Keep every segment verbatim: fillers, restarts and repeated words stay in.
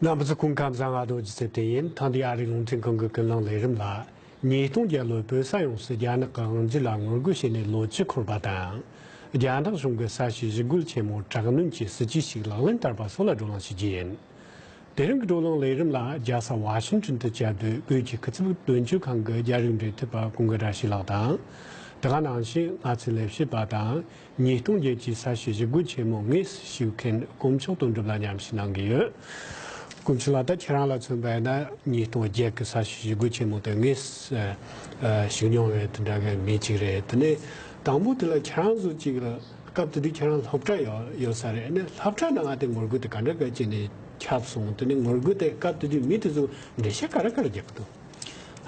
རྣམ་པ་ཚོ་སྐུ་ཁམས་བཟང་། ང་རྡོ་རྗེ་ཚེ་བརྟན་ཡིན། ཐེངས་འདིའི་ཨ་རིའི་རླུང་འཕྲིན་ཁང་གི་ཀུན་གླེང་ལས་རིམ་ལ། ཉིས་སྟོང་རྒྱལ་ལོ་བོད་ས་ཡོངས་སུ་རྒྱ་ནག་གི་དབང་སྒྱུར་ལ་ངོ་རྒོལ་བྱས་ནས་ལོ་བཅུ་འཁོར་བ་དང་། རྒྱ་ནག་གཞུང་གི་ས་བྱི་ཞི་རྒོལ་ཆེན་མོ་དྲག་གནོན་གྱི་སྲིད་ཇུས་ཤིག་ལག་ལེན་བསྟར་བ་སོགས་ལ་བགྲོ་གླེང་ཞུ་རྒྱུ་ཡིན། དེ་རིང་གི་བགྲོ་གླེང་ལས་རིམ་ལ་རྒྱལ་ས་ཝ་ཤིང་ཊོན་དུ་བཅའ་སྡོད་བོད་ཀྱི་སྐུ་ཚབ་དོན་གཅོད་ཁང་གི་རྒྱ་རིགས་འབྲེལ་མཐུད་པ་ཀུན་དགའ་བཀྲ་ཤིས་ལགས་དང་། དེ་ག་ནང་བཞིན་ང་ཚོའི་ལས་བྱེད་པ་དང་། ཉིས་སྟོང་བརྒྱད་ཀྱི་ས་བྱི་ཞི་རྒོལ་ཆེན་མོ་དངོས་སུ་ཞུགས་མཁན་དཀོན་མཆོག་དོན་གྲུབ་ལ་མཉམ་ཞུགས་གནང་གི་ཡོད། དཀོན་མཆོག་ལགས། ད་ཁྱེད་རང་ལ་མཚོན་པ་ཡིན་ན་ཉིས་སྟོང་བརྒྱད་ཀྱི་ས་བྱི་ཞི་རྒོལ་ཆེན་མོ་དེ་དངོས་སུ་ཨ་ཞུགས་མྱོང་བའི་དེ་འདྲ་གི་མི་གཅིག་རེད། དེ་ནས་དང་པོ་དེ་ལ་ཁྱེད་རང་ཚོ་གཅིག་ལ་སྐབས་དེ་དུས་ཁྱེད་རང་སློབ་གྲྭ་ཡོད་ཡོད་ས་རེད། ཨ་ནི་སློབ་གྲྭ་ནང་ང་དེ་ངོ་རྒོལ་དེ་ག་འདྲ་གི་བྱས་ནས་ཁྱབ་སོང་། དེ་ནས་ངོ་རྒོལ་དེ་སྐབས་དེ་དུས་མི་དེ་ཚོ་འགྲེལ་བཤད་ག་རེ་ག་རེ་རྒྱག་གི་འདུག་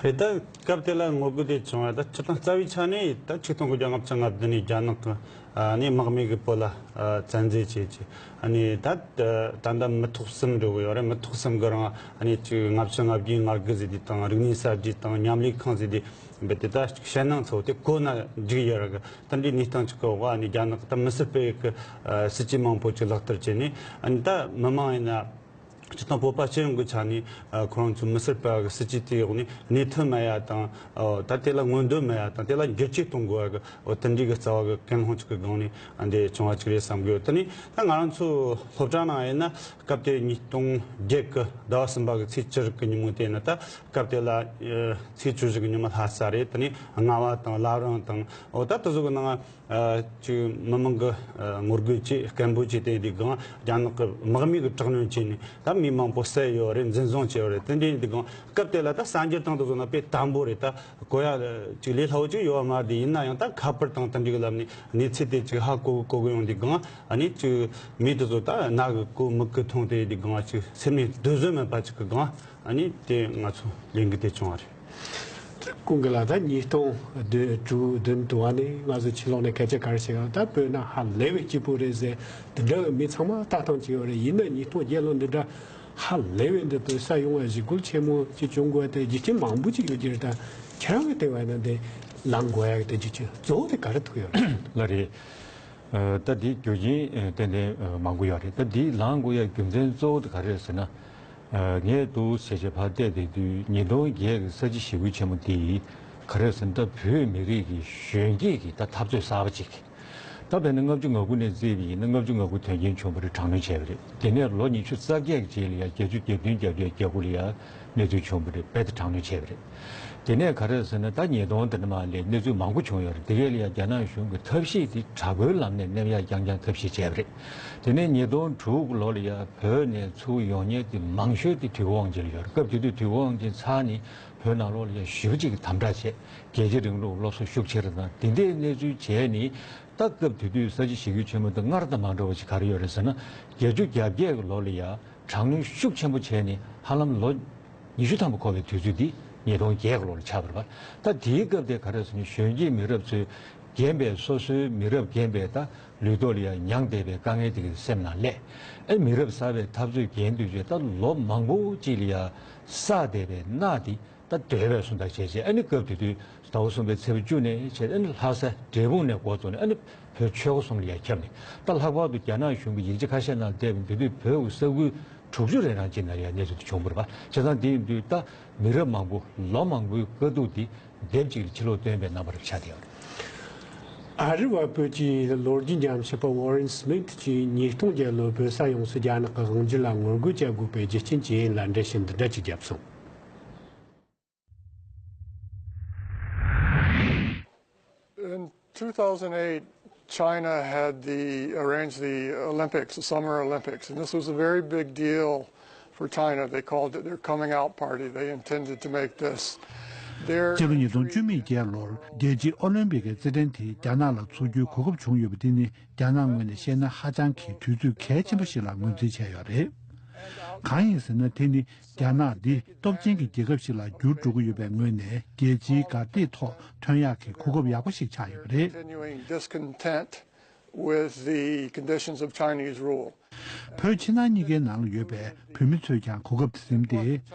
རེད། ད་སྐབས་དེ་ལ་ངོ་རྒོལ་དེ་བྱུང་བ་ད་སྤྱིར་བཏང་རྩ་བའི་ཆ་ནས་ད་ཆིག་སྟོང་དགུ་བརྒྱ་ལྔ་བཅུ་ང་བདུན་ནས་རྒྱ་ནག་གི་ཨ་ནི་དམག་མི་གི་བོད་ལ་ཨ་བཙན་འཛུལ་བྱས་ཀྱི་ཨ་ནི་ད་ད་ལྟ་མི་ཐོག་གསུམ་འགྲོ་གི་ཡོད་རེད། མི་ཐོག་གསུམ་གི་རང་ཨ་ནི་ཅིག་ལྔ་བཅུ་ང་བརྒྱད་ང་དགུ་ཟེར་དུས་དང་། རིག་གནས་གསར་བརྗེ་དང་། མཉམ་ལས་ཁང་ཟེར་དུས་རྦད་དེ་ད་ཞེད་སྣང་ཚོ་དེ་གོ་ན་འཇིག་ཡོད་རེད། ད་འདི་གནས་སྟངས་ཅིག་གི་འོག་ཨ་ནི་རྒྱ་ནག་ད་མི་སེར་སྤེལ་གི་ཨ་སྲིད་ཇུས་མང་པོ་ཅིག་ལག་བསྟར་བྱས་ནས། ཨ་ནི་ད་མི་མང་ཡིན་ན། སྤྱིར་བཏང་བོད་པ་སྤྱི་ཡོངས་ཀྱི་ཆ་ནས་ཨ་ཁོ་རང་ཚོའི་མི་སེར་སྤེལ་བ་གི་སྲིད་ཇུས་དེའི་འོག་ནས་གནས་ཐབས་མེད་ཡ་དང་། ཨོ་ད་དེ་ལ་མངོན་འདོད་མེད་ཡ་དང་། དེ་ལ་འགྱུར་བཅོས་གཏོང་དགོས་ཡ་གི་ཨོ་དེ་འདྲའི་གི་རྩ་བ་གི་ཀུན་སློང་ཅིག་གི་སྒང་ནས་ཨ་འདི་བྱུང་བ་ཅིག་རེད་བསམ་གི་ཡོད། དེ་ནས་ད་ང་རང་ཚོ་སློབ་གྲྭ་ནང་ཡིན་ན་སྐབས་དེ་ཉིས་སྟོང་བརྒྱད་གི་ཟླ་བ་གསུམ་པ་གི་ཚེས་བཅུ་དྲུག་གི་ཉིན་མོ་དེ་ཡིན་ན། ད་སྐབས་དེ་ལ་ཨ་ཚེས་བཅུ་བཞི་གི་ཉིན་མོ་ལྷ་ས་རེད། དེ་ནས་རྔ་བ་དང་བླ་བྲང་དང་། ཨོ་ད་དེ་ཚོ་གི་ནང་ཨ་ཅིག་མི་མང་གི་ཨ་ངོ་རྒོལ་བྱས། སྐད་འབོད་བྱས་ཏེ་འདི་སྒང་རྒྱ་ནག་གི་དམག་མི་གིས་དྲག་གནོན་བྱས་ནས་ད་མི་མང་པོ་བསད་ཡོད་རེད། འཛིན་བཟུང་བྱས་ཡོད་རེད། དེ་འདྲའི་འདི་སྒང་སྐབས་དེ་ལ་ད་གསར་འགྱུར་སྟེང་དུ་བཟོ་ན་དཔེ་དམ་པོ་རེད། ད་གོ་ཡ་ཅིག་ལས་སླ་བོ་ཅིག་ཡོད་པ་མ་རེད། དེ་ཡིན་ན་ཡང་ད་ཁ་པར་དང་དེ་འདྲའི་གི་ལམ་ནས་གནས་ཚུལ་དེ་ཅིག་ཧ་གོ་གོ་གི་ཡོང་། འདི་སྒང་ཨ་ནི་ཅིག་མི་དེ་ཚོ་ད་རྣ་གིས་གོ་མིག་གིས་མཐོང་སྟེ་འདི་སྒང་ཅིག་སེམས་ནས་སྡུག་བཟོད་མེད་པ་ཅིག་གི་སྒང་ཨ་ནི་དེ་ང་ཚོ་ལས་འགུལ་དེ་བྱུང་བ་རེད། ཀུན་དགའ་ལགས། ད་ཉིས་སྟོང་བདུན་དྲུག་བདུན་དུ་བ་ནས་ང་ཚོ་ཕྱི་ལོགས་ནས་སྐད་ཆ་ག་རེ་བཤད་ཡོད། ད་བོད་ནང་ཧ་ལས་པའི་སྐྱིད་པོ་རེད་ཟེར། དེ་འདྲ་མི་ཚང་མ་ལྟ་སྟངས་ཅིག་ཡོད་རེད། ཡིན་ན་ཉིས་སྟོང་བརྒྱད་ལོ་འདི་འདྲ་ཧ་ལས་པའི་འདི་བོད་ས་ཡོངས་ལ་ཞི་རྒོལ་ཆེན་མོ་ཅིག་བྱུང་དགོས་དེ་རྒྱུ་རྐྱེན་མང་པོ་ཅིག་ཡོད་ཀྱི་རེད། ད་ཁྱེད་རང་གི་ལྟ་བ་ཡིན་ན་འདི་ལངས་དགོས་ཡག་གི་དེ་རྒྱུ་རྐྱེན་གཙོ་བོ་དེ་ག་རེ་ཐུག་ཡོད་རེད། ལགས་རེད། ཨ་ད་འདི་རྒྱུ་རྐྱེན་ཨ་ཏན་ཏན་ཨ་མང་པོ་ཡོད་རེད། ད་འདི་ལངས་དགོས་ཡག་རྒྱུ་མཚན་གཙོ་བོ་དེ་ག་རེ་རེད་ཟེར་ན། ཨ་ངས་འདུག་བྱས་བྱས་ཕར་བལྟས་བསྡད་དུས་ཉིས་སྟོང་བརྒྱད་ཀྱི་ས་བྱི་ཞི་རྒོལ་ཆེན་མོ་འདི་ག་རེ་ཟེར་ན། ད་བོད་མི་རིགས་ཀྱི་གཞོན་སྐྱེས་ཀྱི་ད་འཐབ་རྩོད་གསར་པ་ཅིག་ད་དཔེར་ན་ལྔ་བཅུ་ང་དགུ་ནས་བརྩིས་པ་ཡིན་ན་ལྔ་བཅུ་ང་དགུ་དོན་རྐྱེན་བྱུང་བ་རེད། དྲག་གནོན་བྱས་པ་རེད། དེ་ནས་ལོ་ཉི་ཤུ་རྩ་བརྒྱད་ཀྱི་རྗེས་ལ་ཡ་བརྒྱད་ཅུ་གྱ་བདུན་གྱ་བརྒྱད་གྱ་དགུ་ལ་ཡ་གནས་ཚུལ་བྱུང་བ་རེད། རྦད་དེ་དྲག་གནོན་བྱས་པ་རེད། དེ་ནས་ག་རེ་ཟེར་ན། ད་ཉིས་སྟོང་དེ་འདྲ་མ་ལས་གནས་ཚུལ་མང་པོ་བྱུང་ཡོད་རེད། དེ་གས་ལ་ཡ་རྒྱ་ནག་གཞུང་གི་ཐབས་ཤེས་དེ་དྲག་པོའི་ལམ་ནས་ནེམ་ཡག་རྐྱང་རྐྱང་ཐབས་ཤེས་བྱས་པ་རེད། དེ་ནས་ཉིས་སྟོང་དྲུག་ལོ་ལ་ཡ་བོད་ནས་ཚུར་ཡོང་མཁན་དེ་མང་ཤོས་དེ་དུས་འཁོར་དབང་ཆེན་ལ་ཡོད་རེད། སྐབས་དེ་དུས་དུས་འཁོར་དབང་ཆེན་ཚར་ནས་བོད་ནང་ལོགས་ལ་ཡ་ཞེ་པོ་ཅིག་གི་དམ་དྲག་བྱས། རྒྱལ་གཅེས་རིང་ལུགས་སློབ་གསོ་ཤུགས་ཆེ་རུ་བཏང་། དེ་འདྲའི་གནས་ཚུལ་བྱས་ནས་ད་སྐབས་དེ་དུས་ས་བྱི་ཞི་རྒོལ་ཆེན་མོ་དེ་སྔར་དང་མ་འདྲ་བ་ཞིག་ག་རེ་ཡོད་རེད་ཟེར་ན། བརྒྱད་ཅུ་གྱ་བརྒྱད་ཀྱི་ལོ་ལ་ཡ་དྲག་གནོན་ཤུགས་ཆེན་པོ་བྱས་ནས་ཧ་ལམ་ལོ་ཉི་ཤུ་ཐམ་པ་འཁོར་བའི་དུས་ཚོད་འདི་ཉིས་སྟོང་བརྒྱད་ཀྱི་ལོ་ལ་ཆགས་པ་རེད་པ། ད་དེའི་སྐབས་དེ་ག་རེ་ཟེར་ན། གཞོན་སྐྱེས་མི་རབས་ཚོས་རྒན་པའི་སོ་སོའི་མི་རབས་རྒན་པའི་ད་ལུས་ཐོག་ལ་ཡ་མྱངས་བསྡད་པའི་དཀའ་ངལ་དེ་གའི་སེམས་ནང་སླེབས། ཨེ་མི་རབས་གསར་པའི་འཐབ་རྩོད་རྒྱན་དུས་ཚོད་ད་ལོ་མང་པོ་ཅིག་ལ་ཡ་བསགས་བསྡད་པའི་མནའ་དེ་ད་སྡོད་པའི་སོང་ད་བྱས་བྱས། ཨ་ནི་སྐབས་དེ་དུས་ཟླ་བ་གསུམ་པའི་ཚེས་པ་བཅུ་ནས་བྱས། ཨ་ནི་ལྷ་ས་འབྲས་སྤུངས་ནས་འགོ་བཙུགས་ནས་ཨ་ནི་བོད་ཆོལ་ཁ་གསུམ་ལ་ཡ་ཁྱབ་ནས། ད་ལྷག་པར་དུ་རྒྱ་ནག་གཞུང་གི་ཡིག་ཆ་ཁ་ཤས་ནང་བལྟས་པ་ཡིན་དུས་བོད་ཀྱི་ས་ཁུལ་དྲུག་ཅུ་རེ་གྲངས་ཅིག་ནང་ཡ་གནས་ཚུལ་དེ་བྱུང་བ་རེད་པ། བྱས་ཙང་དེ་ཡིན་དུས་ད་མི་རབས་མང་པོ་ལོ་མང་པོའི་དཀའ་སྡུག་དེ་སྡེབ་གཅིག་ལ་ཕྱི་ལོགས་བཏོན་པའི་རྣམ་པ་རེ་ཆགས་བསྡད་ཡོད་རེད། ཨ་རི་བ་བོད་ཀྱི་ལོ་རྒྱུས་ཉམས་ཞིབ་པ་ཝོ་རན་སྨིད་ཀྱིས་ཉིས་སྟོང་བརྒྱད་ལོའི་བོད་ས་ཡོངས་སུ་རྒྱ་ནག་གི་དབང་སྒྱུར་ལ་ངོ་རྒོལ་བྱ་དགོས་པའི་རྒྱུ་རྐྱེན་ཇི་ཡིན་ལ་འགྲེལ་བཤད་འདི་འདྲ་ཅིག་བརྒྱབ་སོང་། In two thousand eight, China had the arranged the Olympics, the Summer Olympics, and this was a very big deal for China. They called it their coming out party. They intended to make this their སྤྱི་ལོ་ཉིས་སྟོང་བཅུ་མེད་བརྒྱད་ལོར་རྒྱལ་སྤྱིའི་ཨོ་ལིམ་པིག་གི་རྩེད་འགྲན་དེ་རྒྱ་ནག་ལ་འཚོགས་རྒྱུའི་གོ་སྐབས་བྱུང་ཡོད་པ་དེ་ནི་རྒྱ་ནག་ངོས་ནས་བཤད་ན་ཧ་ཅང་གི་དུས་ཚོད་གལ་ཆེན་པོ་ཞིག་ལ་ངོས་འཛིན་བྱས་ཡོད་རེད། གང་ཡིན་ཟེར་ན། དེ་ནི་རྒྱ་ནག་འདི་སྟོབས་ཆེན་གྱི་རྒྱལ་ཁབ་ཞིག་ལ་འགྱུར་འགྲོ་གི་ཡོད་པའི་ངོས་ནས་རྒྱལ་སྤྱིའི་གར་སྟེགས་ཐོག་ཐོན་ཡག་གི་གོ་སྐབས་ཡག་པོ་ཞིག་ཆགས་ཡོད་པ་རེད། Continuing discontent with the conditions of Chinese rule. བོད་ཕྱི་ནང་གཉིས་ཀའི་ནང་ལ་ཡོད་པའི་བོད་མི་ཚོས་ཀྱང་གོ་སྐབས་དེ་ཟིན་ཏེ།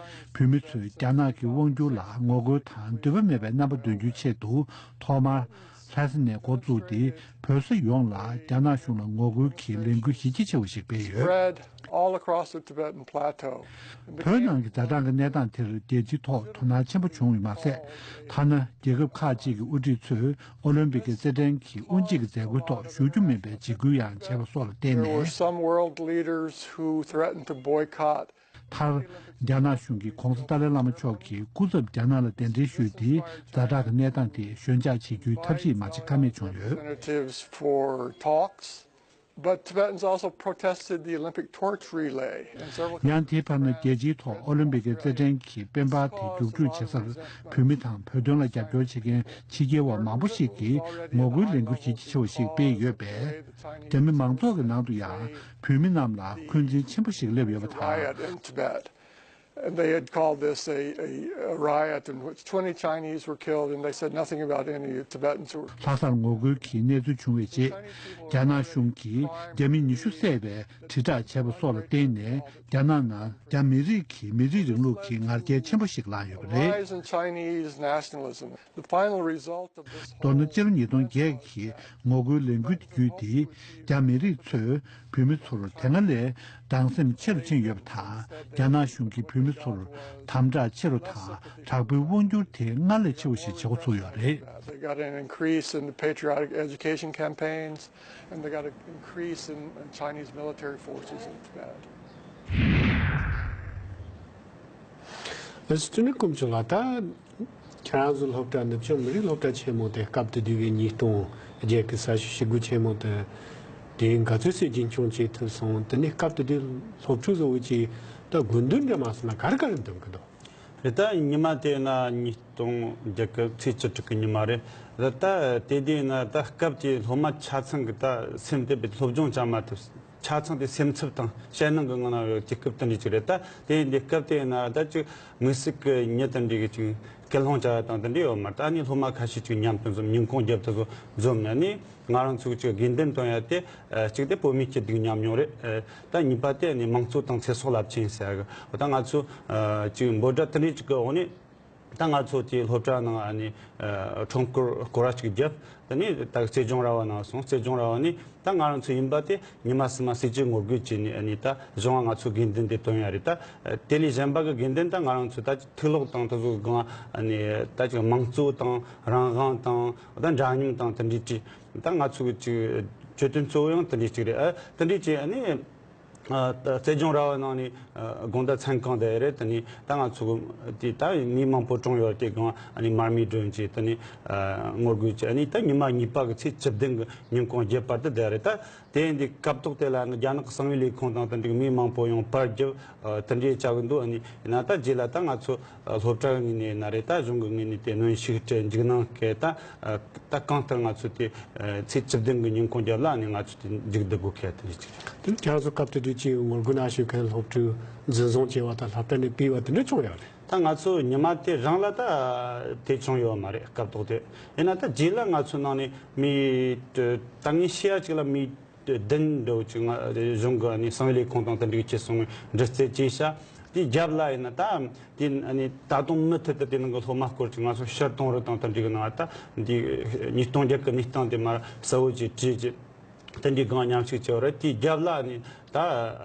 བོད་མི་ཚོས་རྒྱ་ནག་གི་དབང་སྒྱུར་ལ་ངོ་རྒོལ་དང་འདོད་པ་མེད་པའི་རྣམ་པ་འདོན་རྒྱུའི་ཆེད་དུ། ཐོག་མར་ ལྷ་ས་ནས་འགོ་བཙུགས་ཏེ། བོད་ས་ཡོངས་ལ་རྒྱ་ནག་གཞུང་ལ་ངོ་རྒོལ་གྱི་ལས་འགུལ་གཞི་རྒྱ་ཆེ་བ་ཞིག་སྤེལ་ཡོད། Spread all across the Tibetan Plateau. བོད་ནང་གི་ཛ་དྲག་གི་གནས་སྟངས་དེར་རྒྱལ་སྤྱིའི་ཐོག་དོ་སྣང་ཆེན་པོ་བྱུང་ཡོད་མ་ཟད། ཐ་ན་རྒྱལ་ཁབ་ཁག་ཅིག་གི་དབུ་ཁྲིད་ཚོས་ཨོ་ལིམ་པིག་གི་རྩེད་འགྲན་གྱི་དབུ་འབྱེད་ཀྱི་མཛད་སྒོའི་ཐོག་ཞུགས་རྒྱུ་མིན་པའི་འཇིགས་སྐུལ་ཡང་བྱས་པ་སོགས་ལ་བརྟེན་There were ནས། Some world leaders who threatened to boycott མཐར། རྒྱ་ནག་གཞུང་གིས་༧གོང་ས་ཏཱ་ལའི་བླ་མ་མཆོག་གི་སྐུ་ཚབ་རྒྱ་ནག་ལ་གདན་འདྲེན་ཞུས་ཏེ། ཛ་དྲག་གི་གནས་སྟངས་དེ་ཞོད་འཇགས་བྱེད་རྒྱུའི་ཐབས་ཤེས་མ་བྱེད་ཀ་མེད་བྱུང་ཡོད། Representatives for talks, but Tibetans also protested the Olympic torch relay and several ཡང་དེའི་བར་ན། རྒྱལ་སྤྱིའི་ཐོག་ཨོ་ལིམ་པིག་གི་རྩེད་འགྲན་གྱི་དཔལ་འབར་དེ་རྒྱུགས་སྤྲོད་བྱེད་སར། བོད་མི་དང་བོད་དོན་ལ་རྒྱབ་སྐྱོར་བྱེད་མཁན་ཕྱི་རྒྱལ་བ་མང་པོ་ཞིག་གིས་ངོ་རྒོལ་ལས་འགུལ་གཞི་རྒྱ་ཆེ་བ་ཞིག་སྤེལ་ཡོད་པས། རྒྱ་མི་མང་ཚོགས་ཀྱི་ནང་དུ་ཡང་བོད་མི་རྣམས་ལ་འཁོན་འཛིན་ཆེན་པོ་ཞིག་སླེབས་ཡོད་པ་དང་། Riot in Tibet. And they had called this a, a, a riot in which twenty Chinese were killed, and they said nothing about any Tibetans who were. ལྷ་སར་ངོ་རྒོལ་གྱི་གནས་ཚུལ་བྱུང་བའི་རྗེས། རྒྱ་ནག་གཞུང་གིས་རྒྱ་མི་ཉི་ཤུ་བསད་པའི་དྲིལ་བསྒྲགས་བྱས་པ་སོགས་ལ་བརྟེན་ནས། རྒྱ་ནག་ནང་རྒྱ་མི་རིགས་ཀྱི་མི་རིགས་རིང་ལུགས་ཀྱི་ང་རྒྱལ་ཆེན་པོ་ཞིག་ལངས་ཡོད་པ་རེད། Rise in Chinese nationalism. The final result of this མདོར་ན་ཕྱི་ལོ་ཉིས་སྟོང་བརྒྱད་ཀྱི་ངོ་རྒོལ་ལས་འགུལ་དེ་བརྒྱུད་དེ། རྒྱ་མི་རིགས་ཚོས་བོད་མི་ཚོར་དེ་སྔ་ལས་སྡང་སེམས་ཆེ་རུ་ཕྱིན་ཡོད་པ་དང་། རྒྱ་ནག་གཞུང་གིས་བོད་མི་ཚོར་དམ་དྲག་ཆེ་རུ་དང་། དྲག་པོའི་དབང་སྒྱུར་དེ་སྔར་ལས་ཆེ་བ་ཞིག་བྱེད་འགོ་ཚུགས་ཡོད་རེད། They got an increase in the patriotic education campaigns, and they got an increase in, in Chinese military forces in Tibet. ཨ་སི་ཏུ་ནི་ཀུམ་ཆུ་ལ་ད། ཁྱེད་རང་ཚོ་སློབ་གྲྭ་ནུབ་བྱང་མི་རིགས་སློབ་གྲྭ་ཆེན་མོ་དེ་སྐབས་དེ་དུས་ཀྱི་ཉིས་སྟོང་བརྒྱད་ཀྱི་ས་ཞིང་ཞི་རྒོལ་ཆེན་མོ་དེ། དེ་ག་ཚོད་ཙམ་རྒྱུན་འཁྱོངས་བྱེད་ཐུབ་སོང་། དེ་ནས་སྐབས་དེ་དུས་སློབ་ཕྲུག་བཟོ་བོ་ཅིག་ད་དགོས་འདུན་འདྲ་མ་སོང་ན་ག་རེ་ག་རེ་འདོན་གི་འདུག་རེད། ད་ཉི་མ་དེ་ན་ཉིས་སྟོང་བརྒྱད་ཀྱི་ཚེས་བཅུ་དྲུག་གི་ཉི་མ་རེད། ད་ད་དེ་དུས་ན་ད་སྐབས་དེ་སློབ་མ་ཆ་ཚང་གི་ད་སེམས་དེ་སློབ་སྦྱོང་བྱ་མ་ཐུབ། ཆ་ཚང་དེ་སེམས་འཚབ་དང་ཞེད་སྣང་གི་ངང་ན་ཡོད་དུས་སྐབས་དེ་འདྲ་ཅིག་རེད། ད་དེ་འདི་སྐབས་དེ་ན་ད་ཅིག་དམིགས་བསལ་གྱི་མྱི་དེ་འདྲ་གི་ཅིག་སྐུལ་སློང་བྱ་ཡ་དང་དེ་འདྲ་ཡོད་མ་རེད། ད་ནི་སློབ་མ་ཁ་ཤས་ཅིག་མཉམ་དུ་འཛོམས། ཉིན་གུང་རྒྱབ་དུ་འཛོམས་ནས་ནི་ང་རང་ཚོ་ཅིག་དགོས་འདུན་བཏོན་ཡ་དེ། ཨ་གཅིག་དེ་བོད་མིའི་སྐྱིད་སྡུག་མཉམ་མྱོང་རེད། ཨ་ད་གཉིས་པ་དེ་ནི་དམངས་གཙོ་དང་ཚེ་སྲོག་རླབས་ཆེན་ཟེར་གི། ད་ང་ཚོ་ཨ་ཅིག་འབོད་སྒྲ་དེ་འདྲ་ཅིག་གི་འོག་ནས། ད་ང་ཚོ་དེ་སློབ་གྲྭ་ནང་ཨ་ནི་ཨ་ཁྲོམ་སྐོར་སྐོར་ར་ཅིག་བརྒྱབ། དེ་ནས་ད་རྩེ་ལྗོངས་ར་བ་ནང་སོང་། རྩེ་ལྗོངས་ར་བ་ནས་ད་ང་རང་ཚོ་ཡིན་པ་དེ་ཉི་མ་གསུམ་མ་སྲིད་ཇུས་ངོ་རྒོལ་བྱས་ནས་ཨ་ནི་ད་གཞུང་ང་ཚོ་དགོས་འདུན་དེ་བཏོན་ཡ་རེད། ད་དེ་ལས་གཞན་པ་གི་དགོས་འདུན་ད་ང་རང་ཚོ་ད་ཐུགས་ལོག་དང་དེ་ཚོ་གང་ཨ་ནི་ད་ཅིག་དམངས་གཙོ་དང་རང་དབང་དང་ད་འདྲ་མཉམ་དང་དེ་འདྲའི་ཅིག་ད་ང་ཚོ་གི་ཅིག་བརྗོད་དོན་གཙོ་བོ་ཡང་དེ་འདྲའི་ཅིག་རེད། ཨ་དེ་འདྲའི་ཅིག་ཨ་ནི། ཨ་ད་རྩེ་ལྗོངས་ར་བ་ནང་ནས་ཨ་དགོང་དག་མཚན་གང་དེ་རེད། དེ་ནས་ད་ང་ཚོ་དེ་ད་མི་མང་པོ་གྲོངས་ཡོད་དེ་གང་ཨ་ནི་མར་མེ་སྒྲོན་གྱིས་དེ་ནས་ཨ་ངོ་རྒོལ་གྱིས་ཨ་ནི་ད་ཉི་མ་གཉིས་པ་གི་ཚེས་བཅུ་བདུན་གི་ཉིན་གུང་རྒྱབ་བར་དུ་དེ་རེད། ད་དེ་འདི་སྐབས་ཐོག་དེ་ལ་རྒྱ་ནག་གི་གསང་བའི་ལས་ཁུངས་དང་དེ་འདྲའི་མི་མང་པོ་ཡང་པར་བརྒྱབ། ཨ་དེ་འདྲའི་བྱ་གི་འདུག་ཨ་ནི་ཡིན་ན་ད་རྗེས་ལ་ད་ང་ཚོ་ཨ་སློབ་གྲྭ་གི་ངོས་ནས་ན་རེད། ད་གཞུང་གི་ངོས་ནས་དེ་གནོན་ཤུགས་སྤྲད། འཇིགས་སྣང་སྐྱེས། ད་ཨ་ད་གང་ལྟར་ང་ཚོ་དེ་ཨ་ཚེས་བཅུ་བདུན་གི་ཉིན་གུང་རྒྱབ་ལ་ནི་ང་ཚོ་དེ་མཇུག་བསྡུ་དགོས་ཁེལ་དེ་ཅིག་རེད། དེ་ཁྱེད་ཚོ་སྐབས་དེ་དུས་ཀྱི་ངོ་རྒོལ་ནང་ཞུགས་མཁན་སློབ་ཕྲུག་འཛིན་བཟུང་བྱས་པ་དང་ལྷག་པར་ནས་སྤེལ་བ་དེ་འདྲ་བྱུང་ཡོད་རེད། ད་ང་ཚོ་ཉི་མ་དེ་རང་ལ་ད་དེ་བྱུང་ཡོད་མ་རེད། སྐབས་ཐོག་དེ་ཡིན་ན་ད་རྗེས་ལ་ང་ཚོ་ནང་ནས་མི་ད་ངས་ཤེས་ཡ་ཅིག་ལ་མི་བདུན་འདྲ་བོ་ཅིག་ང་གཞུང་གི་ནི་གསང་བའི་ལས་ཁུངས་དང་དེ་འདྲའི་ཁྱེར་སོང་། འདྲི་རྩད་བཅད་ཤག་དེའི་རྒྱབ་ལ་ཡིན་ན་ད་དེ་ནི་ད་དུང་མུ་མཐུད་དུ་དེ་ནང་གི་སློབ་མ་སྐོར་གྱི་ང་ཚོ་ཕྱིར་གཏོང་རུ་དང་དེ་འདྲའི་གི་ནང་ད་འདི་ཉིས་སྟོང་བརྒྱད་གི་གནས་སྟངས་དེ་མར་གསལ་བོ་ཅིག་བྲིས་ཀྱི་དེ་འདྲའི་སྒང་མཉམ་ཞུགས་བྱས་པ་རེད། དེའི་རྒྱབ་ལ་ནི་ད་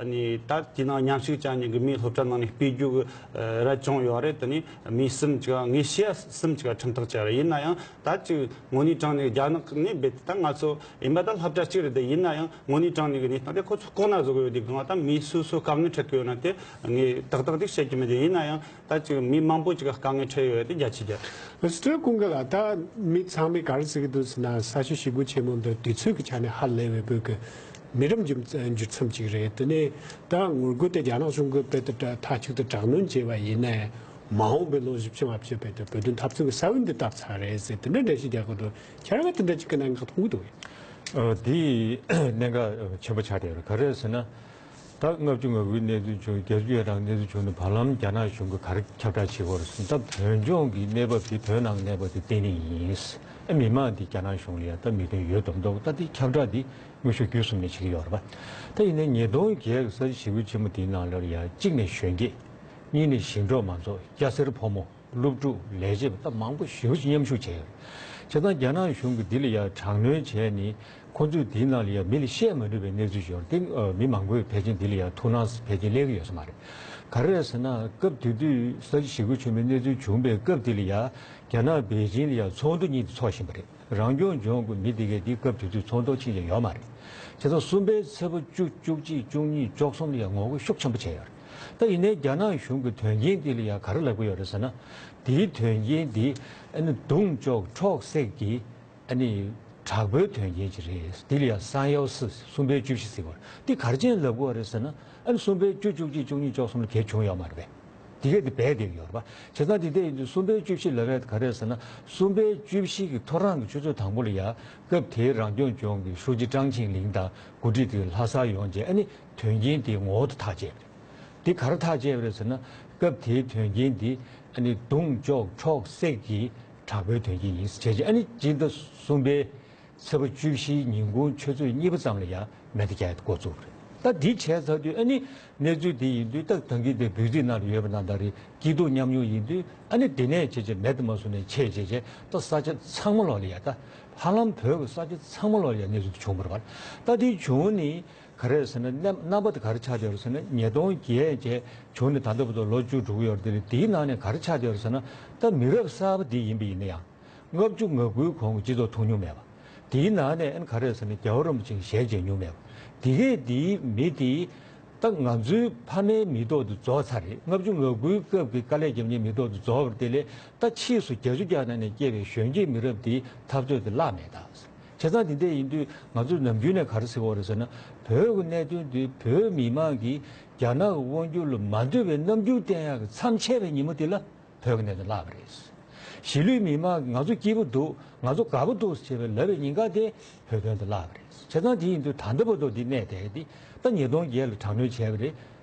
ནི་ད་དེ་ནང་མཉམ་ཞུགས་བྱ་མཁན་གི་མི་སློབ་གྲྭ་ནང་ནས་སྤེལ་རྒྱུ་གི་ར་བྱུང་ཡོད་རེད། དེ་ནི་མི་གསུམ་ཅིག་ངས་ཤེས་ཡ་གསུམ་ཅིག་ཁྲིམས་ཐག་བཅད་རེད། ཡིན་ན་ཡང་། ད་ཅིག་དངོས་གནས་དྲང་གནས་རྒྱ་ནག་ནས་རྦད་དེ་ད་ང་ཚོ་ཡིན་པ་ད་སློབ་གྲྭ་གཅིག་རེད་དེ། ཡིན་ན་ཡང་དངོས་གནས་དྲང་གནས་ཀྱི་གནས་སྟངས་དེ་ཁོ་ཚོ་ལྐོག་ན་བཟོ་གི་ཡོད་དེ་གང་ད་མི་སོ་སོ་དཀའ་ངལ་འཕྲད་ཀྱི་ཡོད་ན་དེ་ངས་ཏག་ཏག་དེ་བཤད་ཀྱི་མེད་དེ། ཡིན་ན་ཡང་ད་ཅིག་མི་མང་པོ་ཅིག་ག་དཀའ་ངལ་འཕྲད་ཡོད་དེ་རྒྱ་ཆེ་རྒྱ། སི་ཏུ་ཀུང་གི་ལ་ད་མི་ཚང་མས་ག་རེ་ཟེར་གི་འདུག་ཟེར་ན། ས་ཞིང་ཞི་རྒོལ་ཆེན་མོ་འདི་དུས་ཚོད་ཀྱི་ཆ་ནས་ཧ་ལས་པའི་བོད་ཀྱི་མི་རབས་འགྱུར་འགྱུར་མཚམས་ཅིག་རེད། དེ་ནས་ད་ངོ་རྒོལ་དེ་རྒྱ་ནག་གཞུང་གིས་རྦད་དེ་མཐའ་གཅིག་ཏུ་དྲག་གནོན་བྱས་པ་ཡིན་ནའི། མ་འོངས་པའི་ལོ་བཞི་བཅུ་ལྔ་བཅུ་བར་དུ་བོད་དོན་འཐབ་རྩོད་ཀྱི་ས་བོན་འདི་བཏབ་ཚར་རེད་ཟེར་དེ་འདྲ་འགྲེལ་བཤད་རྒྱག་གི་འདུག་ཁྱེད་རང་གིས་དེ་འདྲ་ཅིག་གི་གནད་འགག་མཐོང་གི་འདུག་གས། ཨ་དེ་གནད་འགག་ཆེན་པོ་ཆགས་བསྡད་ཡོད་རེད། ག་རེ་ཟེར་ན། ད་ལྔ་བཅུ་ང་དགུའི་གནས་ཚུལ་བྱུང་། བརྒྱད་ཅུ་གྱ་གྲངས་གནས་ཚུལ་བྱུང་ནས་བར་ལམ་རྒྱ་ནག་གཞུང་གིས་ག་རེ་ཁྱབ་བསྒྲགས་བྱེད་ཀྱི་ཡོད་རེད་ཟེར་ན། ད་བོད་ལྗོངས་ཀྱི་གནས་བབ་དེ་བོད་ནང་གི་གནས་བབ་དེ་བརྟན་ནས་ཡིན། ཨ་མི་མང་དེ་རྒྱ་ནག་གཞུང་ལ་ཡང་ད་མོས་མཐུན་ཡོད་མདོག་མདོག་ད་དེ་ཁྱབ་བསྒྲགས་དེ་དངོས་ཤུགས་བརྒྱུད་གསུམ་ནས་བྱེད་ཀྱི་ཡོད་རེད་པ། ད་ཡིན་ནའི་ཉིས་སྟོང་བརྒྱད་ཀྱི་ས་ཞིང་ཞི་རྒོལ་ཆེན་མོ་དེའི་ནང་ལ་ཡང་གཅིག་ནས་གཞོན་སྐྱེས། གཉིས་ནས་ཞིང་འབྲོག་མང་ཚོགས། སྐྱ་སེར་ཕོ་མོ། སློབ་ཕྲུག་ལས་བྱེད་པ་ད་མང་པོ་ཞེ་པོ་ཅིག་མཉམ་ཞུགས་བྱས་ཡོད་ བྱས་ཙང་རྒྱ་ནག་གཞུང་གིས་འདི་ལ་ཡ་དྲག་གནོན་བྱས་ནས་ཁོ་ཚོས་འདིའི་ནང་ལ་ཡ་མི་ལ་བཤད་མ་འགྲིག་པའི་གནས་ཚུལ་ཞིག་ཡོད་རེད། དེ་མི་མང་པོས་ཕལ་ཆེར་འདི་ལ་ཡ་ཐུགས་སྣང་ཕལ་ཆེར་སླེབས་ཀྱི་ཡོད་ས་མ་རེད། ག་རེ་རེད་ཟེར་ན། སྐབས་དེ་དུས་ས་བྱི་ཞི་རྒོལ་ཆེན་མོའི་གནས་ཚུལ་བྱུང་པའི་སྐབས་དེ་ལ་ཡ་རྒྱ་ནག་པེ་ཅིང་ལ་ཡ་ཚོགས་འདུ་གཉིས་དེ་ཚོགས་བཞིན་པ་རེད། རང་སྐྱོང་ལྗོངས་ཀྱི་མི་དེ་གས་དེ་སྐབས་དེ་དུས་ཚོགས་འདུ་ཕྱིན་ཀྱང་ཡོད་མ་རེད། བྱས་ཙང་གསུམ་པའི་ཚེས་པ་བཅུ། བཅུ་གཅིག་བཅུ་གཉིས་བཅུ་གསུམ་ལ་ཡང་ངོ་རྒོལ་ཤུགས་ཆེན་པོ་བྱས་ཡོད་རེད། ད་ཡིན་ནའི་རྒྱ་ནག་གཞུང་གི་དོན་རྐྱེན་དེ་ལ་ཡང་ག་རེ་ལབ་ཀྱི་ཡོད་རེད་ཟེར་ན། དེའི་དོན་རྐྱེན་དེ་ཨ་ནི་རྡུང་གཅོག་འཕྲོག་བསྲེགས་ཀྱི་ཨ་ནི་དྲག་པོའི་དོན་རྐྱེན་ཅིག་རེད། དེ་ལ་ཡང་三幺四གསུམ་པའི་བཅུ་བཞི་ཟེར་གྱི་ཡོད་རེད། དེ་ག་རེ་བྱས་ནས་ལབ་ཀྱི་ཡོད་རེད་ཟེར་ན། ཨ་ནི་གསུམ་པའི་བཅུ། བཅུ་གཅིག་བཅུ་གཉིས་བཅུ་གསུམ་ལ་གལ་བྱུང་ཡོད་མ་རེད་པས། དེ་གས་དེ་སྦས་བསྡད་ཀྱི་ཡོད་རེད་པ། བྱས་ཙང་དེ་འདྲ་ཡིན་དུས་གསུམ་པའི་བཅུ་བཞི་ལབ་ཡས་དེ་ག་རེ་རེད་ཟེར་ན། གསུམ་པའི་བཅུ་བཞི་གི་ཐོ་རངས་ཀྱི་ཆུ་ཚོད་དང་པོ་ལ་ཡ་སྐབས་དེའི་རང་སྐྱོང་ལྗོངས་ཀྱི་ཧྲུའུ་ཅི་ཀྲང་ཆིང་ལིང་དང་འགོ་ཁྲིད་དེ་ལྷ་སར་ཡོང་རྗེས་ཨ་ནི་དོན་རྐྱེན་དེ་ངོ་བོ་དེ་ཐག་བཅད་པ་རེད། དེ་ག་རེ་ཐག་བཅད་པ་རེད་ཟེར་ན། སྐབས་དེའི་དོན་རྐྱེན་དེ་ཨ་ནི་རྡུང་གཅོག་འཕྲོག་བསྲེགས་ཀྱི་དྲག་པོའི་དོན་རྐྱེན་ཡིན་ཟེར་བྱས་རྗེས། ཨ་ནི་སྤྱི་ཟླ་གསུམ་པའི་ཚེས་པ་བཅུ་བཞིའི་ཉིན་གུང་ཆུ་ཚོད་གཉིས་པ་ཙམ་ལ་ཡང་མེ་མདའ་རྒྱག་ཡ་འགོ་བཙུགས་པ་རེད། ད་འདི་བྱས་ཚར་དུས་ཨ་ནི་གནས་ཚུལ་འདི་ཡིན་དུས། ད་ད་གིན་དེ་འབོད་ཚིག་ནང་ལ་ཡོད་པ་ནང་ལྟར་རེད། སྐྱིད་སྡུག་མཉམ་མྱོང་ཡིན་དུས་ཨ་ནི་དེ་ནས་བྱས་རྗེས་མེ་མདའ་མ་བཟོ་ནས་ཆད་བྱས་རྗེས། ད་ས་ཆ་ཚང་མ་ལོག་ལ་ཡ། ད་ཧ་ལམ་བོད་ཀྱི་ས་ཆ་ཚང་མ་ལོག་ལ་ཡ་གནས་ཚུལ་འདི་བྱུང་བ་རེད་པ། ད་འདི་བྱུང་ནས་ག་རེ་རེད་ཟེར་ན། རྣམ་རྣམ་པ་དེ་ག་རེ་ཆགས་བསྡད་ཡོད་རེད་ཟེར་ན། ཉིས་སྟོང་བརྒྱད་བྱས་བྱུང་ནས་ད་ལྟ་བར་དུ་ལོ་བཅུ་དྲུག་ཡོད་རེད། དེ་ལ་དེའི་ནང་ནས་ག་རེ་ཆགས་བསྡད་ཡོད་རེད་ཟེར་ན། ད་མི་རབས་གསར་པ་འདི་ཡིན་པ་ཡིན་ན་ཡང་། ལྔ་བཅུ་ང་དགུའི་གོང་གི་སྤྱི་ཚོགས་མཐོང་མྱོང་མེད་པ། དེའི་ནང་ནས་ཨ་ནི་ག་རེ་རེད་ཟེར་ན། རྒྱལ་བ་རིན་པོ་ཆེ་གི་ཞལ་མཇལ་མྱོང་མེད་པ། དེ་གས་དེའི་མི་དེ་ད་ང་ཚོའི་ཕ་མའི་མི་ཐོག་ཏུ་རྫོགས་ཚར་རེད། ལྔ་བཅུ་ང་དགུའི་སྐབས་ཀྱི་དཀའ་ལས་བརྒྱབ་མཁན་མི་ཐོག་ཏུ་རྫོགས་པ་རེད། དེ་ལས་ད་ཕྱིས་སུ་བརྒྱད་ཅུ་གྱ་ནང་ནས་སྐྱེས་པའི་གཞོན་སྐྱེས་མི་རབས་དེའི་འཐབ་རྩོད་དེ་བརླག་མེད་ད། བྱས་ཙང་དེ་འདྲ་ཡིན་དུས་ང་ཚོས་ནམ་རྒྱུན་ནས་ག་རེ་ཟེར་གྱི་ཡོད་རེད་ཟེར་ན། བོད་ཀྱི་གནད་དོན་དེ་བོད་མི་མང་གིས་རྒྱ་ནག་གི་དབང་སྒྱུར་ལ་མ་འདོད་པའི་རྣམ་འགྱུར་བསྟན་ཡག་གི་མཚམས་ཆད་པའི་ཉིན་མོ་དེ་ལ་བོད་ཀྱི་གནད་དོན་བརླག་པ་རེད། གཞིས་ལུས་མི་མང་གིས་ང་ཚོ་སྐྱིད་པོ་འདུག་ང་ཚོ་དགའ་པོ་འདུག་ཟེར་བྱས་པའི་ལབ་པའི་ཉིན་ག་དེ་བོད་དོན་དེ་བརླག་པ་རེད། བྱས་ཙང་དེ་ཡིན་དུས་ད་ལྟ་བར་དུ་འདི་གནས་བསྡད་དེ། ད་ཉིས་སྟོང་བརྒྱད་ལ་དྲག་གནོན་བྱས་པ་རེད།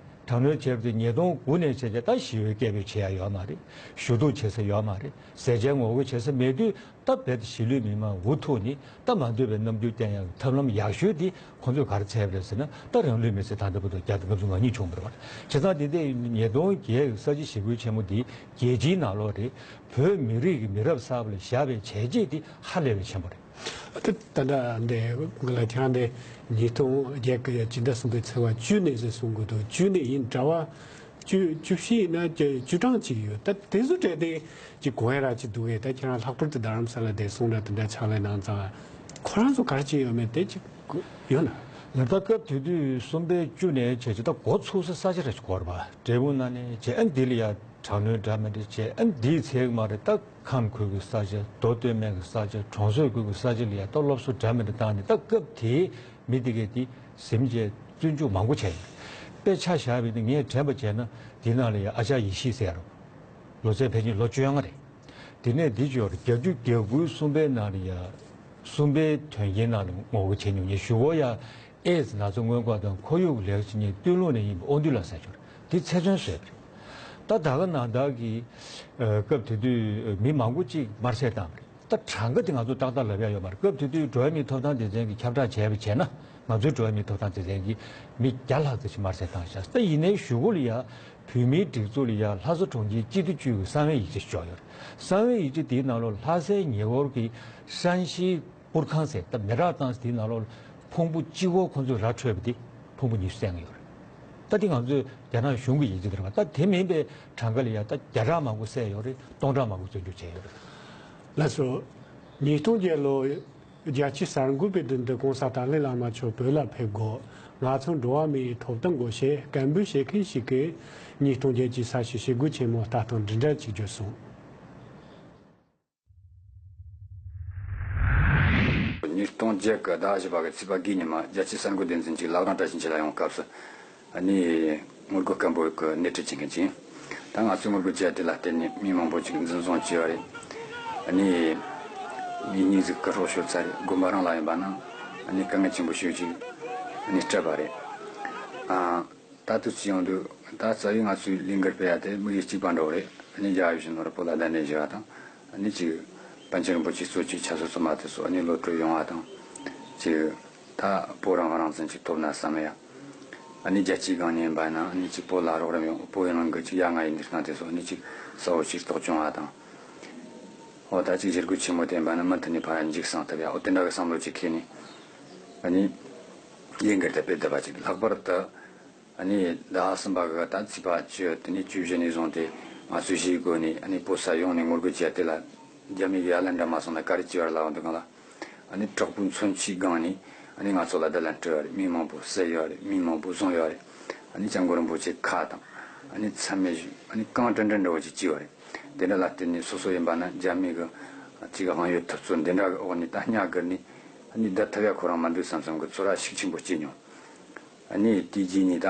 དྲག་གནོན་བྱས་པ་དེ་ཉིས་སྟོང་དགུ་ནས་བྱས་རྗེས་ད་ཞི་བའི་སྐད་འབོད་བྱེད་ཡ་ཡོད་མ་རེད། ཞུ་གཏུག་བྱེད་ས་ཡོད་མ་རེད། ཟས་བཅད་ངོ་རྒོལ་བྱེད་ས་མེད་དུས། ད་རྦད་དེ་གཞིས་ལུས་མི་མང་འུ་ཐུག་ནས་ད་མ་འདོད་པའི་རྣམ་འགྱུར་བསྟན་ཡག་གི་ཐབས་ལམ་ཡག་ཤོས་དེ་ཁོང་ཚོས་ག་རེ་བྱས་པ་རེད་ཟེར་ན། ད་རང་ལུས་མེར་སྲེག་ད་ལྟ་བར་དུ་བརྒྱ་དང་ལྔ་བཅུ་ང་གཉིས་བྱུང་བ་རེད་པ། བྱས་ཙང་དེ་འདྲའི་ཉིས་སྟོང་བརྒྱད་ཀྱི་ས་བྱི་ཞི་རྒོལ་ཆེན་མོ་འདི་རྒྱལ་སྤྱིའི་ནང་ལོགས་རེད། བོད་མི་རིགས་ཀྱི་མི་རབས་གསར་པ་ལ་བཞག་པའི་བྱས་རྗེས་དེ་ཧ་ལས་པའི་ཆེན་པོ་རེད། ད་ད་ལྟ་འདི་ང་ལ་ཁྱེད་རང་འདི་ཉིས་སྟོང་བརྒྱད་ཀྱི་སྤྱི་ཟླ་གསུམ་པའི་ཚེས་པ་བཅུ་ནས་ཟེར་གསུང་གི་འདུག་བཅུ་ནས་ཡིན། གྲྭ་པ་བཅུ། བཅུ་བཞི་ཡིན་ན་བཅུ་གྲངས་གཅིག་ཡོད། ད་དེ་ཚོ་གྲས་དེ་ཅིག་གོ་ཡ་ར་ཅིག་འདུག་གས། ད་ཁྱེད་རང་ལྷག་པར་དུ་རྡ་རམ་ས་ལ་བསྡད་སོང་ར། དེ་འདྲ་ཕྱག་ལས་གནང་ཙང་ཁོ་རང་ཚོ་ག་རེ་བྱས་ཡོད་མེད་དེ་ཅིག་ཡོད་ན། ལགས། ད་སྐབས་དེ་དུས་གསུམ་པའི་བཅུ་ནས་བྱས་བྱས་ད་འགོ་ཚུགས་ས་ས་ཆ་རེ་ཞིག་གོ་ར་བ། འབྲས་སྤུངས་ནང་ནས་བྱས། ཨ་འདི་ལ་ཡ་དྲག་གནོན་འདྲ་མི་འདྲ་བྱས། ཨ་འདིའི་ཚེ་མ་རེད། ད་ཁམས་ཁུལ་གྱི་ས་ཆ། མདོ་སྟོད་སྨད་ཀྱི་ས་ཆ། གྲོང་གསེབ་ཁུལ་གྱི་ས་ཆ་ལ་ཡ་ད་སློབ་གསོ་འདྲ་མི་འདྲ་བཏང་ནས། ད་སྐབས་དེའི་མི་དེ་གས་དེ་ཟིན་བྱས་བཙོན་འཇུག་མང་པོ་བྱས་ཡོད། དཔེ་ཆ་བཞག་པ་ཡིན་ན་ངས་དྲན་པ་བྱས་ན། དེ་ནང་ལ་ཡ་ཨ་ཅག་ཡེ་ཤེས་ཟེར་ཡ་རོ། ལོ་ཚད་ཕལ་ཆེར་ལོ་བཅོ་ལྔ་རེད། དེ་ནས་འདི་བརྗོད་རེད། བརྒྱད་ཅུ་གྱ་དགུའི་གསུམ་པའི་ནང་ལ་ཡ། གསུམ་པའི་དོན་རྐྱེན་ནང་ལ་ངོ་རྒོལ་བྱས་མྱོང་། ངས་གཞུག་གུ་ཡ་ཨེ་ཛི་ན་ཚ་སྔོན་འགོག་དང་ཁོར་ཡུག་ལས་ཀ་བྱེད་མཁན་སྟོད་ལུང་ནས་ཡིན་པ་དབང་འདུས་ལགས་ཟེར་ཅིག་ཡོད་རེད། དེ་ཚེ་བཙོན་བཟོས་པ་རེད། ད་ད་ག་ནང་བདག་གིས་ཨ་སྐབས་དེ་དུས་མི་མང་པོ་ཅིག་དམར་གསོད་བཏང་བ་རེད། ད་གྲངས་ཀ་དེ་ང་ཚོ་ཏག་ཏག་ལབ་ཡ་ཡོད་མ་རེད། སྐབས་དེ་དུས་འགྲོ་བ་མིའི་ཐོབ་ཐང་སྡེ་ཚན་གྱིས་ཁྱབ་བསྒྲགས་བྱས་པ་བྱས་ན། ང་ཚོའི་འགྲོ་བ་མིའི་ཐོབ་ཐང་སྡེ་ཚན་གྱིས་མི་བརྒྱ་ལྷག་ཙམ་ཞིག་དམར་གསོད་བཏང་ཤག་ད་ཡིན་ནའི་གཞུག་གུ་ལ་ཡ་བོད་མིའི་སྒྲིག་འཛུགས་ལ་ཡ་ལྷ་ས་གྲོང་ཁྱེར་སྤྱི་བདེ་ཅུས་ཀྱི་གསང་བའི་ཡིག་ཆ་ཞིག་བྱུང་ཡོད་རེད། གསང་བའི་ཡིག་ཆ་དེའི་ནང་ལོགས་ལྷ་སའི་ཉེ་འཁོར་གྱི་ཧྲན་ཤིའི་པུར་ཁང་ཟེར། ད་མེ་སྲེག་བཏང་ས་དེའི་ནང་ལོགས་ཕུང་པོ་གཅིག་པོ་ཁོ་ཚོས་ར་འཕྲོད་པ་དེ་ཕུང་པོ་ཉི་ཤུ་བསད་ཡོད་རེད། ད་དེ་ང་ཚོས་རྒྱ་ནག་གཞུང་གི་ཡིག་ཆ་དེ་རེད་པ། ད་དེ་མིན་པའི་གྲངས་ཀ་ལ་ཡ་ད་བརྒྱ་ཕྲག་མང་པོ་བསད་ཡོད་རེད། སྟོང་ཕྲག་མང་པོ་བཙོན་འཇུག་བྱས་ཡོད་རེད། ལགས་སོ། ཉིས་སྟོང་བརྒྱད་ལོ་རྒྱལ་སྤྱིའི་གསར་འགོད་པའི་མདུན་དུ་༸གོང་ས་ཏཱ་ལའི་བླ་མ་མཆོག་བོད་ལ་ཕེབས་དགོས། ང་ཚོ་འགྲོ་བ་མིའི་ཐོབ་ཐང་དགོས་ཞེས་སྐད་འབོད་བྱེད་མཁན་ཞིག་གིས་ཉིས་སྟོང་བརྒྱད་ཀྱི་ས་བྱི་ཞི་རྒོལ་ཆེན་མོ་ལྟ་སྟངས་འདི་འདྲ་ཅིག་བརྗོད་སོང་། ཉིས་སྟོང་བརྒྱད་ཀྱི་ཟླ་བཞི་པ་གི་ཚེས་པ་དགུའི་ཉི་མ་རྒྱལ་སྤྱིའི་གསར་འགོད་སྡེ་ཚན་གྱི་བླ་བྲང་བཀྲ་ཤིས་འཁྱིལ་ལ་ཡོང་སྐབས་སུ། ཨ་ནི་ངོ་རྒོལ་སྐད་འབོད་ཀྱི་སྣེ་ཁྲིད་བྱེད་མཁན་ཅིག་ད་ང་ཚོའི་ངོ་རྒོལ་བྱ་དེ་ལ་བརྟེན་ནས་མི་མང་པོ་ཅིག་འཛིན་བཟུང་བྱས་པ་རེད། ཨ་ནི་མི་གཉིས་ཟིག་སྐུ་སྲོག་ཤོར་ཚར་རེད། དགོན་པ་རང་ལ་ཡིན་པ་ན་ཨ་ནི་དཀའ་ངལ་ཆེན་པོ་ཞེ་པོ་ཅིག་ཨ་ནི་སྤྲད་པ་རེད། ཨ། ད་དུས་ཚོད་ཡོང་དུས་ད་རྩ་བའི་ང་ཚོའི་ལས་འགུལ་སྤེལ་ཡ་དེ་དམིགས་ཡུལ་གཅིག་པ་འདྲ་བོ་རེད། ཨ་ནི་རྒྱལ་བ་ཡིད་བཞིན་ནོར་བུ་ལ་གདན་འདྲེན་ཞུ་བ་དང་། ཨ་ནི་ཅིག་པཎ་ཆེན་རིན་པོ་ཆེ་གཙོས་ཀྱི་ཆབ་སྲིད་བཙོན་པ་དེ་ཚོ་ཨ་ནི་གློད་གྲོལ་ཡོང་བ་དང་། ཅིག་ད་བོད་རང་དབང་རང་བཙན་ཅིག་ཐོབ་ན་བསམ་ཡ། ཨ་ནི་རྒྱལ་སྤྱིའི་སྒང་ནས་ཡིན་པ་ན་ཨ་ནི་ཅིག་བོད་ལ་རོགས་རམ་ཡོང་། བོད་ཡུན་རིང་གི་ཅིག་ཡ་ང་ཡི་འདིར་སྣང་དེ་ཚོ་ཨ་ནི་ཅིག་གསལ་བོ་ཅིག་རྟོགས་བྱུང་བ་དང་། འོ་ད་ཅིག་བཞེད་དགོས་ཆེན་མོ་དེ་ཡིན་པ་ན་མུ་མཐུད་ནས་ཕར་འཇིགས་སང་ཐུབ་ཡ། འོ་དེ་འདྲ་གི་བསམ་བློ་ཅིག་ཁེལ་ནས་ཨ་ནི་ལས་འགུལ་དེ་སྤེལ་བསྡད་པ་ཅིག། ལྷག་པར་དུ་ཨ་ནི་ཟླ་གསུམ་པ་གི་ད་ཚེས་པ་བཅུ་དེ་ནས་བཅུ་བཞི་ནས་བཟུང་སྟེ་ང་ཚོས་གཞིས་སྒོ་ནས་ཨ་ནི་བོད་ས་ཡོངས་ནས་ངོ་རྒོལ་བྱས་དེ་ལ་རྒྱ་མི་གི་ཡ་ལན་འདྲ་མ་སོང་ན་ག་རེ་བྱས་པ་རེད་ལབ་འདུག་གང་ལ། ཨ་ནི་དྲག་པོའི་མཚོན་ཆའི་སྒང་ནས་ཨ་ནི་ང་ཚོ་ལ་བརྡ་ལན་སྤྲད་ཡོད་རེད། མི་མང་པོ་བསད་ཡོད་རེད། མི་མང་པོ་བཟུང་ཡོད་རེད། ཨ་ནི་སྐྱབས་མགོན་རིན་པོ་ཆེ་ཁ་དང་ཨ་ནི་མཚན་སྨད་བཞུགས། ཨ་ནི་གང་དྲན་དྲན་འདྲ་བོ་ཅིག་བྱས་ཡོད་རེད། དེ་འདྲ་ལ་བརྟེན་ནས་སོ་སོ་ཡིན་པ་ན་རྒྱ་མི་གི་ཅིག་དབང་ཡོད་ཐུབ་ཚོད་འདི་འདྲ་གི་འོག་ནས་ད་སྙ་གིར་ནས་ཨ་ནི་བསྡད་ཐུབ་ཡ་ཁོ་རང་མ་འདུག་བསམ་བསམ་གི་ཚོར་བ་ཤུགས་ཆེན་པོ་སྐྱེས་མྱོང་། ཨ་ནི་དེའི་རྗེས་ནས་ད་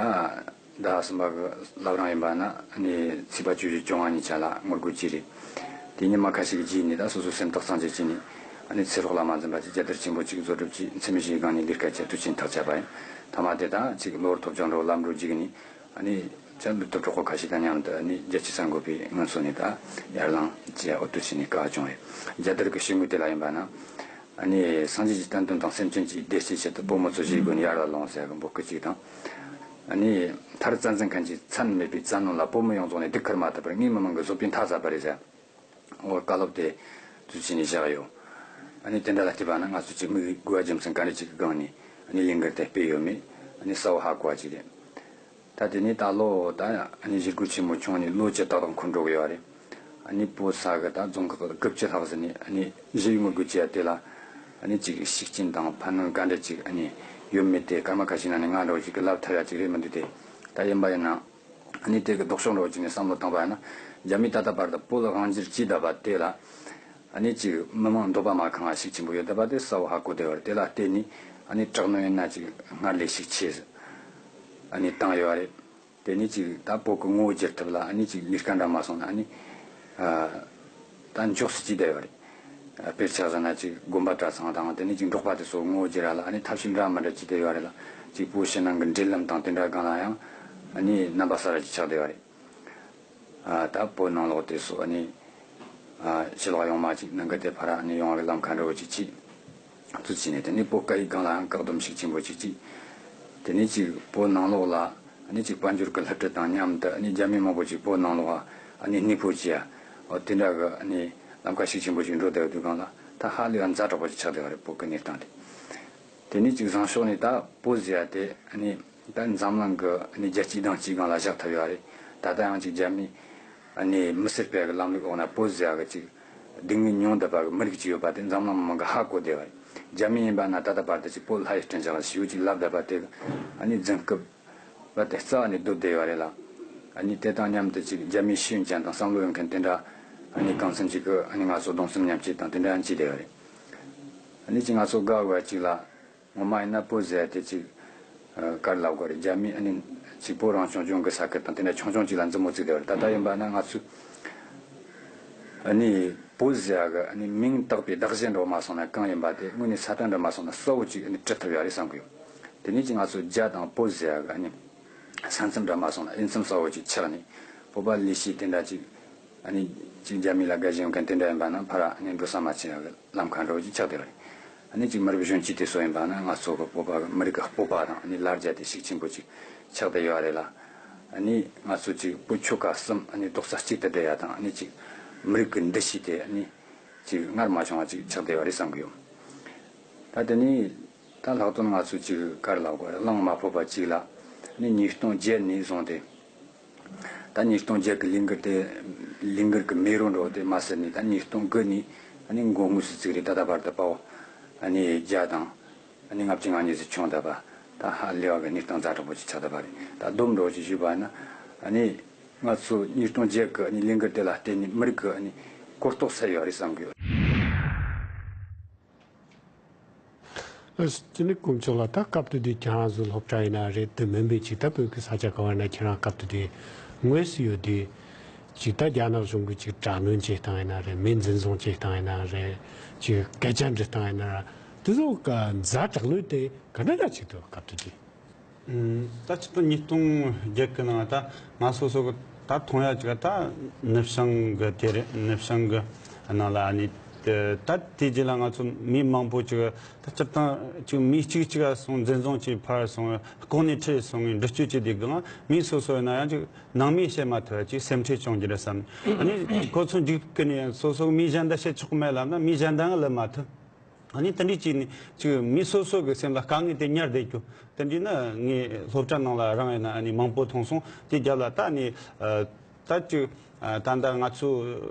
ཟླ་གསུམ་པ་གི་བླ་བྲང་ཡིན་པ་ན་ཨ་ནི་ཚེས་པ་བཅུ་བཞི་བཅོ་ལྔ་ཉིན་ཆ་ལ་ངོ་རྒོལ་བྱས་རེད། དེ་ཉི་མ་ཁ་ཤས་ཀྱི་རྗེས་ནས་ད་སོ་སོ་སེམས་ཐག་གཙང་བཅད་བྱས་ནས་ཨ་ནི་ཚེ་སྲོག་ལ་མ་འཛེམས་པ་ཅིག་རྒྱལ་དར་ཆེན་པོ་ཅིག་བཟོ་སྒྲུབ་ཀྱིས་འཚེ་མེད་བྱེད་སྒང་ནས་ལས་ཀ་བྱས་དུས་ཆེན་ཐག་བཅད་པ་ཡིན། མཐའ་མ་དེ་ད་ཅིག་གློ་བུར་ཐོལ་བྱུང་འགྲོ་ལམ་འགྲོ་རྒྱུགས་ནས་ཨ་ནི་ཅག་ལུས་སྟོབས་གྲོགས་པོ་ཁ་ཤས་དང་མཉམ་དུ་ཨ་ནི་རྒྱལ་སྤྱིའི་གསར་འགོད་པའི་སྔོན་སོ་ནས་ད་ཡར་ལངས་བྱས་འོ་དུས་ཕྱིན་ནས་བཀའ་བྱུང་བས། རྒྱལ་དར་གྱི་ཕྱི་ངོས་དེ་ལ་ཡིན་པ་ན་ཨ་ནི་སངས་རྒྱས་ཀྱི་བསྟན་དོན་དང་སེམས་ཅན་གྱི་བདེ་སྐྱིད་ཆེད་དུ་བོད་མི་ཚོ་གཞིས་སྒོ་ནས་ཡར་ལ་ལོངས་ཟེར་གི་འབོད་སྐུལ་གཅིག་དང་། ཨ་ནི་མཐར་བཙན་འཛུལ་མཁན་གྱི་མཚན་མེད་པའི་བཙན་གནོན་ལ་བོད་མི་ཡོངས་རྫོགས་ནས་ལྡུག་ཁུར་མ་ཐུབ་པར་ངའི་མི་མང་གི་བཟོད་པའི་མཐའ་ཟད་པ་རེད་ཟེར། འོ་བཀའ་སློབ་དེ་དུས་ཆེན་ནས་བཞག་ཡོད། ཨ་ནི་དེ་འདྲ་ལ་བལྟས་པ་ན་ང་ཚོ་ཅིག་མི་དགོས་པ་རྒྱུ་མཚན་ག་འདྲ་ཅིག་གི་སྒང་ནས་ཨ་ནི་ལས་འགུལ་དེ་སྤེལ་ཡོད་མེད་ཨ་ནི་གསལ་བོ་ཧ་གོ་བ་ཅིག་རེད། ད་དེ་ནས་ད་ལོ་ད་ཨ་ནི་བཞེད་སྒོ་ཆེན་མོ་བྱུང་ནས་ལོ་བཅུ་ཏག་ཏག་འཁོར་འགྲོ་གི་ཡོད་རེད། ཨ་ནི་བོད་ས་གི་ད་རྫོང་ཁག་དགུ་བཅུ་ལྷག་ཟིན་ནས་ཨ་ནི་ཞི་བའི་ངོ་རྒོལ་བྱས་ཡ་དེ་ལ་ཨ་ནི་ཅིག་ཤུགས་རྐྱེན་དང་ཕན་གནོད་ག་འདྲ་ཅིག་ཨ་ནི་ཡོད་མེད་དེ་སྐར་མ་ཁ་ཤས་ནང་ནས་ང་འདྲ་བོ་ཞིག་གིས་ལབ་ཐུབ་ཡ་ཅིག་རེད་མི་འདུག་སྟེ། ད་ཡིན་པ་ཡིན་ན་ཨ་ནི་དེ་གི་ལྡོག་ཕྱོགས་འདྲ་བོ་ཅིག་ནས་བསམ་བློ་བཏང་པ་ཡིན་ན། རྒྱ་མིས་ད་ལྟ་བར་དུ་བོད་ལ་དབང་སྒྱུར་བྱས་བསྡད་པ་དེ་ལ་ཨ་ནི་ཅིག་མི་མང་འདོད་པ་མ་ཁེངས་པ་ཤུགས་ཆེན་པོ་ཡོད་བསྡད་པ་དེ་གསལ་བོ་ཧ་གོ་བསྡད་ཡོད་རེད། དེ་ལ་བརྟེན་ནས་ཨ་ནི་དྲག་གནོན་ཡིན་ན་ཅིག་སྔར་ལས་ཤུགས་ཆེ་ཨ་ནི་བཏང་ཡོད་རེད། དེ་ནས་ཅིག་ད་བོད་ཀྱི་ངོ་བོ་བསྒྱུར་ཐབས་ལ་ཨ་ནི་ཅིག་ལས་ཀ་འདྲ་མ་སོང་ན་ཨ་ནི་ཨ་ད་འཁྱོག་སེ་བྱས་བསྡད་ཡོད་རེད། དཔེར་ཆ་བཞག་ན་ཅིག་དགོན་པ་གྲྭ་ཚང་དང་དེ་ནས་ཅིག་འབྲོག་པ་དེ་ཚོ་ངོ་བོ་བསྒྱུར་ཡ་ལ་ཨ་ནི་ཐབས་ཤེས་འདྲ་མི་འདྲ་བྱས་བསྡད་ཡོད་རེད་ལ། ཅིག་བོད་ཕྱི་ནང་གི་འབྲེལ་ལམ་དང་དེ་འདྲ་སྒང་ལ་ཡང་ཨ་ནི་རྣམ་པ་གསར་པ་ཅིག་ཆགས་བསྡད་ཡོད་རེད། ཨ་ད་བོད་ནང་ལོགས་དེ་ཚོ་ཨ་ནི་ཨ་ཕྱི་ལོགས་ཡོང་མ་ཅིག་ནང་གི་དེ་ཕར་ཨ་ནི་ཡོང་བ་གི་ལམ་ཁ་འདྲ་བོ་ཅིག་ཅིག་བཙུགས་བྱས་ནས་དེ་ནས་བོད་སྐད་ཡིག་སྒང་ལའང་བཀག་སྡོམ་ཤུགས་ཆེན་པོ་ཅིག་ཅིག་དེ་ནས་ཅིག་བོད་ནང་ལོགས་ལ་ཨ་ནི་ཅིག་དཔལ་འབྱོར་གྱི་བསླུ་བྲིད་དང་མཉམ་དུ་ཨ་ནི་རྒྱ་མི་མང་པོ་ཅིག་བོད་ནང་ལོགས་ཨ་ནི་གནས་སྤོ་བྱས་ཡ། འོ་དེ་འདྲ་གི་ཨ་ནི་ལམ་ཁ་ཤུགས་ཆེན་པོ་ཅིག་འགྲོ་བསྡད་ཡོད་དུས་སྒང་ལ་ད་ཧ་ལས་པ་ཛ་དྲག་པོ་ཅིག་ཆགས་བསྡད་པ་རེད། བོད་ཀྱི་གནས་སྟངས་དེ། དེ་ནས་ཅིག་བཟང་ཕྱོགས་ནས་ད་བོད་ཟེར་ཡ་དེ་ཨ་ནི་ད་འཛམ་གླིང་གི་ཨ་ནི་རྒྱལ་སྤྱིའི་གདེང་ཅིག་སྒང་ལ་བཞག་ཐུབ་ཡོད་རེད། ད་ལྟ་ཡང་ཅིག་རྒྱ་མི་ཨ་ནི་མི་སེར་སྤེལ་གི་ལམ་ལུགས་འོག་ན་བོད་ཟེར་ཡ་གི་ཅིག་སྡུག་བསྔལ་མྱོང་བསྡད་པ་གི་མི་རིགས་ཅིག་ཡོད་པ་དེ་འཛམ་གླིང་མི་མང་གིས་ཧ་གོ་བསྡད་པ་རེད། རྒྱ་མི་ཡིན་པ་ན་ད་ལྟ་བར་དུ་ཅིག་བོད་ལྷ་ཡི་སྤྲིན་བཞག་ཞེས་ཅིག་ལབ་བསྡད་པ་དེ་གི་ཨ་ནི་རྫུན་རྐུབ་པ་དེ་རྩ་བ་ནས་རྡོལ་བསྡད་ཡོད་རེད་ལ། ཨ་ནི་དེ་དང་མཉམ་དུ་ཅིག་རྒྱ་མིའི་ཤེས་ཡོན་ཅན་དང་བསམ་བློ་ཡོད་མཁན་དེ་འདྲ་ཨ་ནི་གང་འཚམ་ཅིག་གིས་ཨ་ནི་ང་ཚོ་གདུང་སེམས་མཉམ་སྐྱེད་དང་དེ་འདྲ་ཡང་བྱས་བསྡད་ཡོད་རེད། ཨ་ནི་ཅིག་ང་ཚོ་དགའ་བ་ཅིག་ལ། ངོ་མ་ཡིན་ན་བོད་ཟེར་ཡ་དེ་ཅིག་ཨ་ག་རེ་ལབ་དགོས་རེད། རྒྱ་མི་ཨ་ནི་ཅིག་བོད་རང་སྐྱོང་ལྗོངས་ཀྱི་ས་ཁུལ་དང་དེ་འདྲ་ཆུང་ཆུང་ཅིག་ལ་མཛུབ་མོ་བཙུགས་བསྡད་པ་རེད། ད་ལྟ་ཡིན་པ་ན་ང་ཚོས་ཨ་ནི་བོད་ཟེར་ཡ་གི་ཨ་ནི་མིང་བཏགས་པའི་གདགས་གཞི་འདྲ་བོ་མ་སོང་ན་གང་ཡིན་པ་དེ་དངོས་གནས་ས་ཁྲ་འདྲ་མ་སོང་ན་གསལ་བོ་ཅིག་ཨ་ནི་བྲི་ཐུབ་ཡ་རེད་བསམ་གི་ཡོད། དེ་ནས་ཅིག་ང་ཚོ་རྒྱ་དང་བོད་ཟེར་ཡ་གི་ཨ་ནི་ས་མཚམས་འདྲ་མ་སོང་ན་དབྱེ་མཚམས་གསལ་བོ་ཅིག་ཆགས་ནས་བོད་པ་ལས་བྱེད་དེ་འདྲ་ཅིག་ཨ་ནི་ཅིག་རྒྱ་མི་ལ་དགའ་ཞེན་ཡོད་མཁན་དེ་འདྲ་ཡིན་པ་ན་ཕར་ཨ་ནི་འགྲོ་ས་མ་ཆེ་བ་གི་ལམ་ཁ་འདྲ་བོ་ཅིག་ཆགས་བསྡད་པ་རེད། ཨ་ནི་ཅིག་མི་རབས་གཞོན་སྐྱེས་དེ་ཚོ་ཡིན་པ་ན་ང་ཚོ་གི་བོད་པ་གི་མི་རིགས་ཀྱི་སྤོབས་པ་དང་ཨ་ནི་ལ་རྒྱ་དེ་ཤུགས་ཆེན་པོ་ཅིག་ཆགས་བསྡད་ཡོད་རེད་ལ། ཨ་ནི་ང་ཚོ་ཅིག་བོད་ཆོལ་ཁ་གསུམ་ཨ་ནི་རྡོག་རྩ་གཅིག་ཏུ་བསྡད་ཡ་དང་ཨ་ནི་ཅིག་མི་རིགས་ཀྱི་འདུ་ཤེས་དེ་ཨ་ནི་ཅིག་སྔར་མ་བྱུང་བ་ཅིག་ཆགས་བསྡད་ཡོད་རེད་བསམ་གི་ཡོད། ད་དེ་ནི་ད་ལྷག་དོན་ང་ཚོ་ཅིག་ག་རེ་ལབ་དགོས་རེད། གླེང་མ་ཕོད་པ་ཅིག་ལ་ཨ་ནི་ཉིས་སྟོང་བརྒྱད་ནས་བཟུང་སྟེ། ད་ཉིས་སྟོང་བརྒྱད་གི་ལས་འགུལ་དེ་ལས་འགུལ་གི་མེ་རོ་འདྲ་བོ་དེ་མ་ཟད་ནས་ད་ཉིས་སྟོང་དགུ་ནས་ཨ་ནི་མགོ་དངོས་སུ་བཙུགས་རེད། ད་ལྟ་བར་དུ་དཔའ་བོ་ཨ་ནི་བརྒྱ་དང་ཨ་ནི་ལྔ་བཅུ་ང་གཉིས་ཟིག་བྱུང་བསྡད་པ། ད་ཧ་ལས་པ་གི་གནས་སྟངས་ཛ་དྲག་པོ་ཅིག་ཆགས་བསྡད་པ་རེད། ད་སྡོམ་འདྲ་བོ་ཅིག་ཞུས་པ་ན་ཨ་ནི་ང་ཚོ་ཉིས་སྟོང་བརྒྱད་གི་ཨ་ནི་ལས་འགུལ་དེ་ལ་བརྟེན་ནས་མི་རིགས་གི་ཨ་ནི་གོ་རྟོགས་སད་ཡོད་རེད་བསམ་གི་ཡོད། ཨ་དེ་ནས་དཀོན་མཆོག་ལགས། ད་སྐབས་དེ་དུས་ཁྱེད་རང་ཚོ་སློབ་གྲྭ་ཡིན་ན་རེད། དེ་མིན་པའི་ཅིག་ད་བོད་ཀྱི་ས་ཆ་ག་བ་ཡིན་ན་ཁྱེད་རང་སྐབས་དེ་དུས་དངོས་སུ་ཡོད་དུས་ཅིག་ད་རྒྱ་ནག་གཞུང་གིས་ཅིག་དྲག་གནོན་བྱེད་སྟངས་ཡིན་ན་རེད། མི་འཛིན་བཟུང་བྱེད་སྟངས་ཡིན་ན་རེད། ཅིག་སྐད་ཆ་འདྲི་སྟངས་ཡིན་ན་ར་དེ་ཚོ་ག་ཛ་དྲག་ལོས་དེ་ག་འདྲ་འདྲ་ཅིག་འདུག་སྐབས་དེ་དུས། ཨུམ། ད་ཆེད་དུ་ཉིས་སྟོང་བརྒྱད་གི་ནང་ད་ང་སོ་སོ་གི་ད་མཐོང་ཡ་ཅིག་ད་ནུབ་བྱང་གི་དེ་རེད། ནུབ་བྱང་གི་ནང་ལ་ཨ་ནི་ དེ་ད་དེ་རྗེས་ལ་ང་ཚོ་མི་མང་པོ་ཅིག་ད་སྤྱིར་བཏང་ཅིག་མི་གཅིག་གཅིག་ག་སོང་འཛིན་བཟུང་བྱས་ཕར་སོང་ལྐོག་ནས་ཁྲིད་སོང་ངས་འདྲི་གཅོད་བྱས་དེ་གང་མི་སོ་སོ་ཡིན་ན་ཡང་ཅིག་ནང་མིས་བཤད་མ་ཐུབ་ཅིག་སེམས་ཁྲལ་བྱུང་རྒྱུ་རེད་བསམ། ཨ་ནི་ཁོ་ཚོ་འཇིགས་སྐུལ་ནས་ཡང་སོ་སོ་མི་གཞན་དག་བཤད་ཆོག་གི་མེད་ལབ་ན་མི་གཞན་དག་ལབ་མ་ཐུབ། ཨ་ནི་དེ་འདྲའི་ཅིག་ནི་ཅིག་མི་སོ་སོ་གི་སེམས་ལ་དཀའ་ངལ་དེ་ཉར་བསྡད་རྒྱུ་དེ་འདྲའི་ནི་ངས་སློབ་གྲྭ་ནང་ལ་རང་ཡིན་ན་ཨ་ནི་མང་པོ་མཐོང་སོང་། དེ་རྒྱབ་ལ་ད་ནི་ད་ཅིག་ད་ལྟ་ང་ཚོ་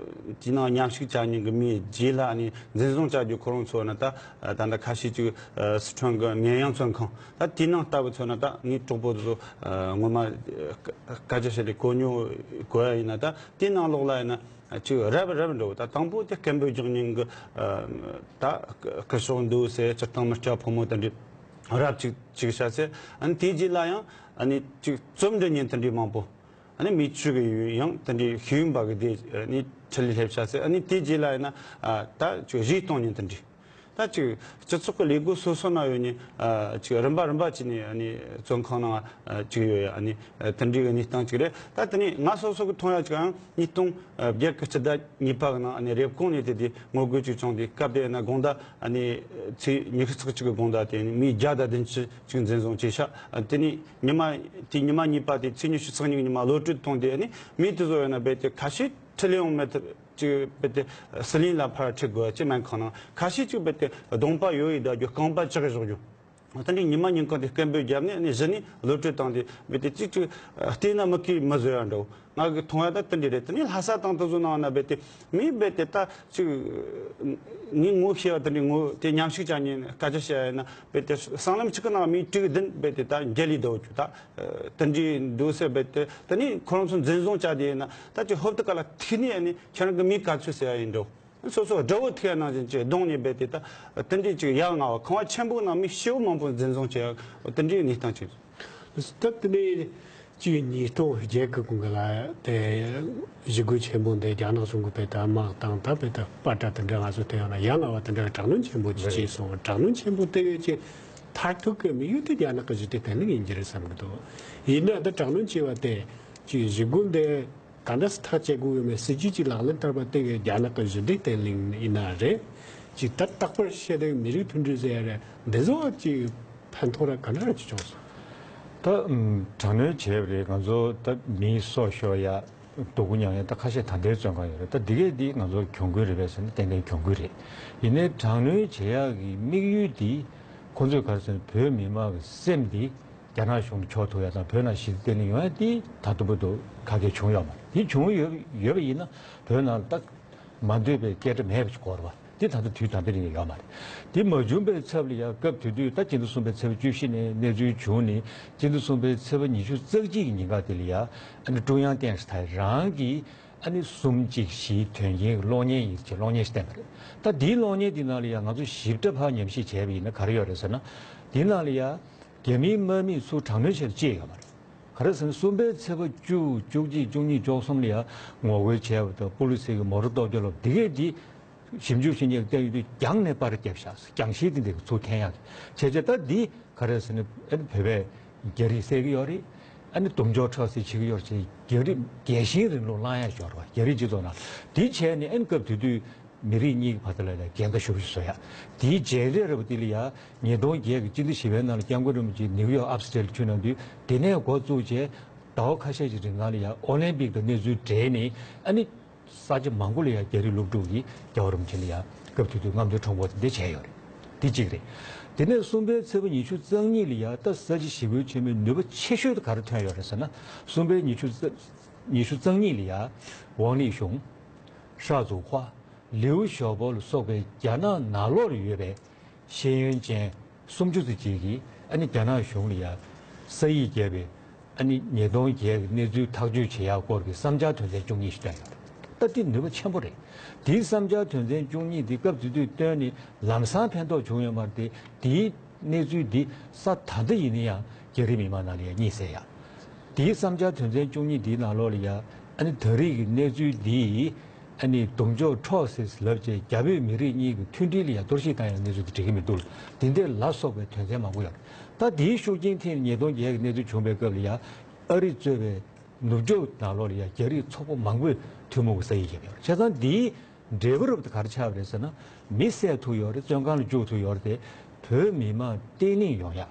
དེ་ནང་མཉམ་ཞུགས་བྱ་མྱོང་གི་མིའི་རྗེས་ལ་ཨ་ནི་འཛིན་བཟུང་བྱ་རྒྱུ་ཁོ་རང་ཚོ་ནི་ད་ད་ལྟ་ཁ་ཤས་ཅིག་སི་ཁྲོན་གི་ཉེ་ཡང་བཙོན་ཁང་ད་དེ་ནང་ལྟ་བུ་ཚོ་ནི་ད་ངའི་གྲོགས་པོ་ཚོ་ངོ་མ་སྐད་ཆ་བཤད་ལས་གོ་མྱོང་གོ་ཡ་ཡིན་ན་ད་དེ་ནང་ལོགས་ལ་ཡིན་ན། ཅིག་རབ་རབ་འགྲོ་ད་དང་པོ་དེ་སྐད་འབོད་རྒྱག་མྱོང་གི་ད་སྐུ་ཞབས་འདུག་ཟེར་སྤྱིར་བཏང་མི་སྐྱ་ཕོ་མོ་དེ་འདྲའི་རབ་ཅིག་ཅིག་བྱ་ཟེར། ཨ་ནི་དེའི་རྗེས་ལ་ཡང་ཨ་ནི་ཅིག་རྩོམ་འབྲི་མྱོང་དེ་འདྲའི་མང་པོ་ཨ་ནི་མི་ཆོས་ཀྱི་ཡང་དེ་འདྲའི་ཤེས་ཡོན་པ་གི་དེ་ཨ་ནི་ཁྲིད་ལས་སླེབས་བྱ་ཟེར། ཨ་ནི་དེའི་རྗེས་ལ་ཡིན་ན་ད་ཅིག་གཞས་གཏོང་མྱོང་དེ་འདྲའི། ད་ཅིག་སྤྱི་ཚོགས་ཀྱི་ལས་འགུལ་སོ་སོ་ན་ཡོད་ནི་ཅིག་རིམ་པ་རིམ་པ་བྱས་ནས་ཨ་ནི་བཙོན་ཁང་ནང་ཅིག་ཡོད་ཡ་ཨ་ནི་དེ་འདྲའི་གནས་སྟངས་ཅིག་རེད། ད་དེ་ནས་ང་སོ་སོ་གི་མཐོང་ཡ་ཅིག་ཡང་ཉིས་སྟོང་བརྒྱད་ཀྱི་སྤྱི་ཟླ་གཉིས་པ་གི་ནང་ཨ་ནི་རེབ་གོང་ནས་དེ་དེ་ངོ་རྒོལ་ཅིག་བྱུང་དེ་སྐབས་དེ་ན་དགོང་དག་ཨ་ནི་ཚེས་ཉི་ཤུ་རྩ་གཅིག་གི་དགོང་དག་དེ་ནི་མི་བརྒྱ་དང་བདུན་ཅུ་ཅིག་འཛིན་བཟུང་བྱས་ཤག་དེ་ནས་ཉི་མ་དེ་ཉི་མ་གཉིས་པ་དེ་ཚེས་ཉི་ཤུ་རྩ་གཉིས་ཉི་མ་གློད་གྲོལ་བཏང་དེ་ཨ་ནི་མི་དེ་ཚོ་ཡོད་ན་རྦད་དེ་ཁ་ཤས་ཁྲིད་ལས་ཡོང་མེད་ཐུབ། ཅིག་བེད་དེ་ཟི་ལིང་ལ་ཕར་ཁྲིད་དགོས་ཅེས་སྨན་ཁང་ནང་ཁ་ཤས་ཅིག་བེད་དེ་གདོང་པ་ཡོ་ཡི་བསྡད་རྒྱུ་རྐང་པ་ལྕགས་བཞག་རྒྱུ། ད་འདི་ཉི་མ་ཉིན་གང་དེ་སྐད་འབོད་བརྒྱབ་ནས་ནི་གཞི་ནས་གློད་གྲོལ་བཏང་དེ་བེད་དེ་ཅིག་ཅིག་བལྟས་ན་མི་གིས་མི་བཟོ་ཡ་འདྲ་བོ་ང་གི་མཐོང་ཡ་ད་དེ་འདྲ་རེད། དེ་ནས་ལྷ་ས་དང་དེ་ཚོ་ནང་ན་བེད་དེ་མི་བེད་དེ་ད་ཅིག་ངས་ངོ་ཤེས་པ་དེ་འདྲ་ངོ་དེ་མཉམ་ཞུགས་བྱ་ཉན་སྐད་ཆ་བཤད་ཡ་ཡིན་ན་བེད་དེ་སྲང་ལམ་གཅིག་གི་ནང་མི་དྲུག་བདུན་བེད་དེ་ད་འགྱེལ་ལི་འདུག་རྒྱུ་ད། དེ་འདྲའི་འདུག་ཟེར་བས་དེ་དེ་ནས་ཁོ་རང་ཚོ་འཛིན་བཟུང་བྱ་དེ་ཡིན་ན་ད་ཅི་ཧོབ་ཏེ་ག་ལ་ཐིག་ནས་ནི་ཁྱེད་རང་གི་མིའི་ག་ཚོད་ཟེར་ཡ་ཡིན་འགྲོ། སོ་སོ་དགྲ་བོ་ཐིག་ཡ་ནང་བཞིན་ཅི་གདོང་ནས་བས་དེ་ད་དེ་འདྲའི་ཅིག་ཡ་ང་བ་ཁང་བ་ཆེན་པོའི་ནང་མི་ཤི་བོ་མང་པོ་འཛིན་བཟུང་བྱས་ཡ་དེ་འདྲའི་གནས་སྟངས་ཅིག་ད་དེ་ནས་ཅི་ཉིས་སྟོང་བརྒྱད་གི་གོང་གི་ལ་དེ་ཞི་རྒོལ་ཆེན་པོ་འདི་རྒྱ་ནག་གཞུང་གི་བས་ད་དམག་དང་ད་བས་ད་པ་ཏྲ་དེ་འདྲ་ང་ཚོ་དེ་ཡང་ན་ཡ་ང་བ་དེ་འདྲ་གི་དྲག་གནོན་ཆེན་པོ་ཅིག་བྱས་སོང་། དྲག་གནོན་ཆེན་པོ་དེ་གས་ཅི་མཐར་ཐུག་གི་དམིགས་ཡུལ་དེ་རྒྱ་ནག་གི་ཞི་བདེ་བརྟན་ལྷིང་ཡིན་གྱི་རེད་བསམ་གྱི་འདུག་ཡིན་ན་འདི་དྲག་གནོན་བྱས་པ་དེ་ཅིག་ཞི་རྒོལ་འདི་ག་འདྲ་སེ་ཐག་བཅད་དགོས་ཡོད་མེད་སྲིད་ཇུས་ཅིག་ལག་ལེན་བསྟར་བ་དེ་གི་རྒྱ་ནག་གི་ཞི་བདེ་བརྟན་ལྷིང་ཡིན་ན་རེད། ཅིག་ད་རྟག་པར་བཤད་དེ་མི་རིགས་མཐུན་སྒྲིལ་ཟེར་ཡ་རེད། འདི་ཚོ་ཅིག་ཕན་ཐོགས་ར་ག་འདྲ་ར་ཅིག་བྱུང་སོང་། ད་ཨམ་དྲག་གནོན་བྱས་པ་རེད། ང་ཚོ་ད་མིའི་སྲོག་ཤོར་ཡ། སྡུག་པོ་མྱངས་ཡ་ད་ཁ་ཤས་ད་ལྟའི་བཙོན་ཁང་ཡོད་རེད། ད་འདི་གས་འདི་ང་ཚོ་གྱོང་གུན་རེད་པས་ཟེར་ན་ཏན་ཏན་གྱོང་གུན་རེད། ཡིན་ནའི་དྲག་གནོན་བྱེད་ཡག་གི་དམིགས་ཡུལ་འདི་ཁོང་ཚོས་ག་རེ་ཟེར་ན་བོད་མི་མང་གི་སེམས་འདི་རྒྱ་ནག་གཞུང་ལ་འཕྱོག་ཐུབ་ཡ་དང་བོད་ནང་ཞི་བདེ་བརྟན་ལྷིང་ཡོང་ཡ་འདི་ད་དུང་བར་དུ་ག་གེ་བྱུང་ཡོད་མ་རེད། འདི་བྱུང་ཡོད་ཡོད་པ་ཡིན་ན་བོད་ནང་ལ་ད་མ་འདོད་པའི་སྐད་སྒྲ་མེད་པ་ཞིག་གོ་རེད་བ། འདི་ད་ལྟ་དུས་ད་ལྟ་རིང་ཡོད་མ་རེད། འདི་མ་བྱུང་པའི་ཚབ་ལ་ཡང་སྐབས་དེ་དུས་ད་སྤྱི་ཟླ་གསུམ་པའི་ཚེས་པ་བཅུ་བཞི་ནས་གནས་ཚུལ་བྱུང་ནས་སྤྱི་ཟླ་གསུམ་པའི་ཚེས་པ་ཉི་ཤུ་རྩ་གཅིག་གི་ཉིན་ཀ་དེ་ལ་ཡང་ཨ་ནི་ཀྲུང་དབྱང་ཏང་ཧྲི་ཐའེ་རང་གིས་ཨ་ནི་གསུམ་གཅིག་བཞིའི་དོན་རྐྱེན་གྱི་གློག་བརྙན་ཡིན་ཅེས་གློག་བརྙན་ཞིག་བསྟན་པ་རེད། ད་འདིའི་གློག་བརྙན་འདི་ནང་ལ་ཡང་ང་ཚོ་ཞིབ་ཕྲ་ཕར་ཉམས་ཞིབ་བྱས་པ་ཡིན་ན་ག་རེ་ཡོད་རེད་ཟེར་ན། འདི་ནང་ལ་ཡང་རྒྱ་མིའི་དམག་མིས་ཚུར་དྲག་གནོན་བྱས་པ་ཅི་ཡང་ཡོད་མ་རེད། ག་རེ་ཟེར་ན་གསུམ་པའི་ཚེས་པ་བཅུ་བཅུ་གཅིག་བཅུ་གཉིས་བཅུ་གསུམ་ལ་ཡང་ངོ་རྒོལ་བྱས་པ་དང་པུ་ལི་སི་གི་མོ་ཊ་གཏོར་རྒྱག་ལབ་འདི་གས་འདི་ཞིབ་འཇུག་བྱེད་མཁན་གྱིས་བལྟས་ཡོང་དུས་རྒྱང་ནས་པར་བརྒྱབ་ཤག་རྒྱང་ཤེལ་དེ་འདྲ་གི་ཚུར་འཐེན་ཡག་གི་བྱས་རྗེས་ད་འདི་ག་རེ་ཟེར་ན་ཨ་ནི་བོད་པས་རྒྱ་རིགས་བསད་ཀྱི་ཡོད་རེད། ཨ་ནི་དུམ་གྲོགས་འཕྲོག་བསད་བྱེད་ཀྱི་ཡོད་རེད་ཅེས་རྒྱ་རིགས་རྒྱལ་ཞེན་རིང་ལུགས་བསླངས་ཡག་ཡོད་རེད་བ། རྒྱ་རིགས་སྤྱི་ཚོགས་ནང་འདི་བྱས་ནས་ཨ་ནི་སྐབས་དེ་དུས། མི་རིགས་གཉིས་ཀྱི་བར་དུ་ལ་ཡང་འགལ་ཟླ་ཤུགས་ཆེ་བཟོ་ཡ། དེའི་རྗེས་ལས་རེད་བ། དེ་ལ་ཡང་ཉིས་སྟོང་བརྒྱད་ཀྱི་སྤྱི་ཟླ་བཞི་པའི་ནང་ལ་སྐྱབས་མགོན་རིན་པོ་ཆེ་ནིའུ་ཡོག་ཨབ་སི་ཊེལ་ཕྱིན་གནང་དུས་དེ་ནས་འགོ་བཙུགས་བྱས་ཟླ་བ་ཁ་ཤས་ཀྱི་རིང་ལ་ཡང་ཨོ་ལིམ་པིག་དང་གནས་ཚུལ་འབྲེལ་ནས་ཨ་ནི་ས་ཆ་མང་པོ་ལ་ཡང་རྒྱ་རིགས་སློབ་ཕྲུག་གིས་སྐྱབས་མགོན་རིན་པོ་ཆེ་ལ་ཡང་སྐབས་དེ་དུས་རྔམ་སྟོན་ཁྲོམ་སྐོར་དེ་འདྲ་བྱས་ཡོད་རེད། དེ་གཅིག་རེད། དེ་ནས་གསུམ་པའི་ཚེས་པ་ཉི་ཤུ་རྩ་གཉིས་ལ་ཡང་ད་ས་བྱི་ཞི་རྒོལ་ཆེན་མོའི་ནུས་པ་ཆེ་ཤོས་དེ་ག་རེ་ཐོན་ཡོད་རེད་ཟེར་ན། གསུམ་པའི་ཉི་ཤུ་རྩ་ཉི་ཤུ་རྩ་གཉིས་ལ་ཡང་ཝང་ལི་ཞུང་། ཧྲ་ཛུའུ་ཧྭ། ལིའུ་ཞའོ་པོ་ལ་སོགས་པའི་རྒྱ་ནག་ནང་ལོགས་ལ་ཡོད་པའི་ཤེས་ཡོན་ཅན་སུམ་ཅུ་ཙམ་ཅིག་གིས་ཨ་ནི་རྒྱ་ནག་གཞུང་ལ་ཡང་ས་ཡིག་བརྒྱབ་པའི་ཨ་ནི་ཉིས་སྟོང་བརྒྱད་ཀྱི་གནས་ཚུལ་ཐག་གཅོད་བྱེད་ཡག་སྐོར་གྱི་བསམ་འཆར་དོན་ཚན་བཅུ་གཉིས་ཤིག་བཏོན་ཡོད་རེད། ད་འདི་ནུས་པ་ཆེན་པོ་རེད། དེའི་བསམ་འཆར་དོན་ཚན་བཅུ་གཉིས་འདི་སྐབས་དེ་དུས་བཏོན་ནས་ལམ་སང་ཕན་ཐོགས་བྱུང་ཡོད་མ་རེད་དེ། དེའི་གནས་ཚུལ་འདི་ས་ད་ལྟ་ཡིན་ན་ཡང་རྒྱ་རིགས་མི་མང་ནང་ལ་ཡང་རྙེད་སྲིད་ཡ། དེའི་བསམ་འཆར་དོན་ཚན་བཅུ་གཉིས་འདིའི་ནང་ལོགས་ལ་ཡ་ཨ་ནི་ད་རེས་ཀྱི་གནས་ཚུལ་འདིས་ཨ་ནི་དུམ་གྲོགས་འཕྲོག་ཟེར་ལབ་བྱས་རྒྱ་བོད་མི་རིགས་གཉིས་ཀྱི་མཐུན་སྒྲིལ་ལ་ཡང་གཏོར་བཤིག་བཏང་ཡ་གནས་ཚུལ་དེ་འགྲིག་གི་མི་འདུག་དེ་འདྲ་ལ་སོགས་པའི་དོན་ཚན་མང་པོ་ཡོད་རེད། ད་དེའི་ཤུགས་རྐྱེན་ཐེབས་ནས་ཉིས་སྟོང་བརྒྱད་ཀྱི་གནས་ཚུལ་བྱུང་བའི་སྐབས་ལ་ཡ་ཨ་རི་གཙོས་པའི་ནུབ་ཕྱོགས་ནང་ལོགས་ལ་ཡ་རྒྱ་རིགས་ཚོགས་པ་མང་པོས་ཐུན་མོང་གི་ས་ཡིག་བརྒྱབ་ཡོད་རེད། བྱས་ཙང་འདིའི་ འབྲས་བུ་རབ་དེ་ག་རེ་ཆགས་པ་རེད་ཟེར་ན། མི་བསད་ཐུབ་ཡོད་རེད། བཙོན་ཁང་ལ་འཇུག་ཐུབ་ཡོད་རེད་དེ། བོད་མི་མང་བརྟན་ལྷིང་ཡོང་ཡ།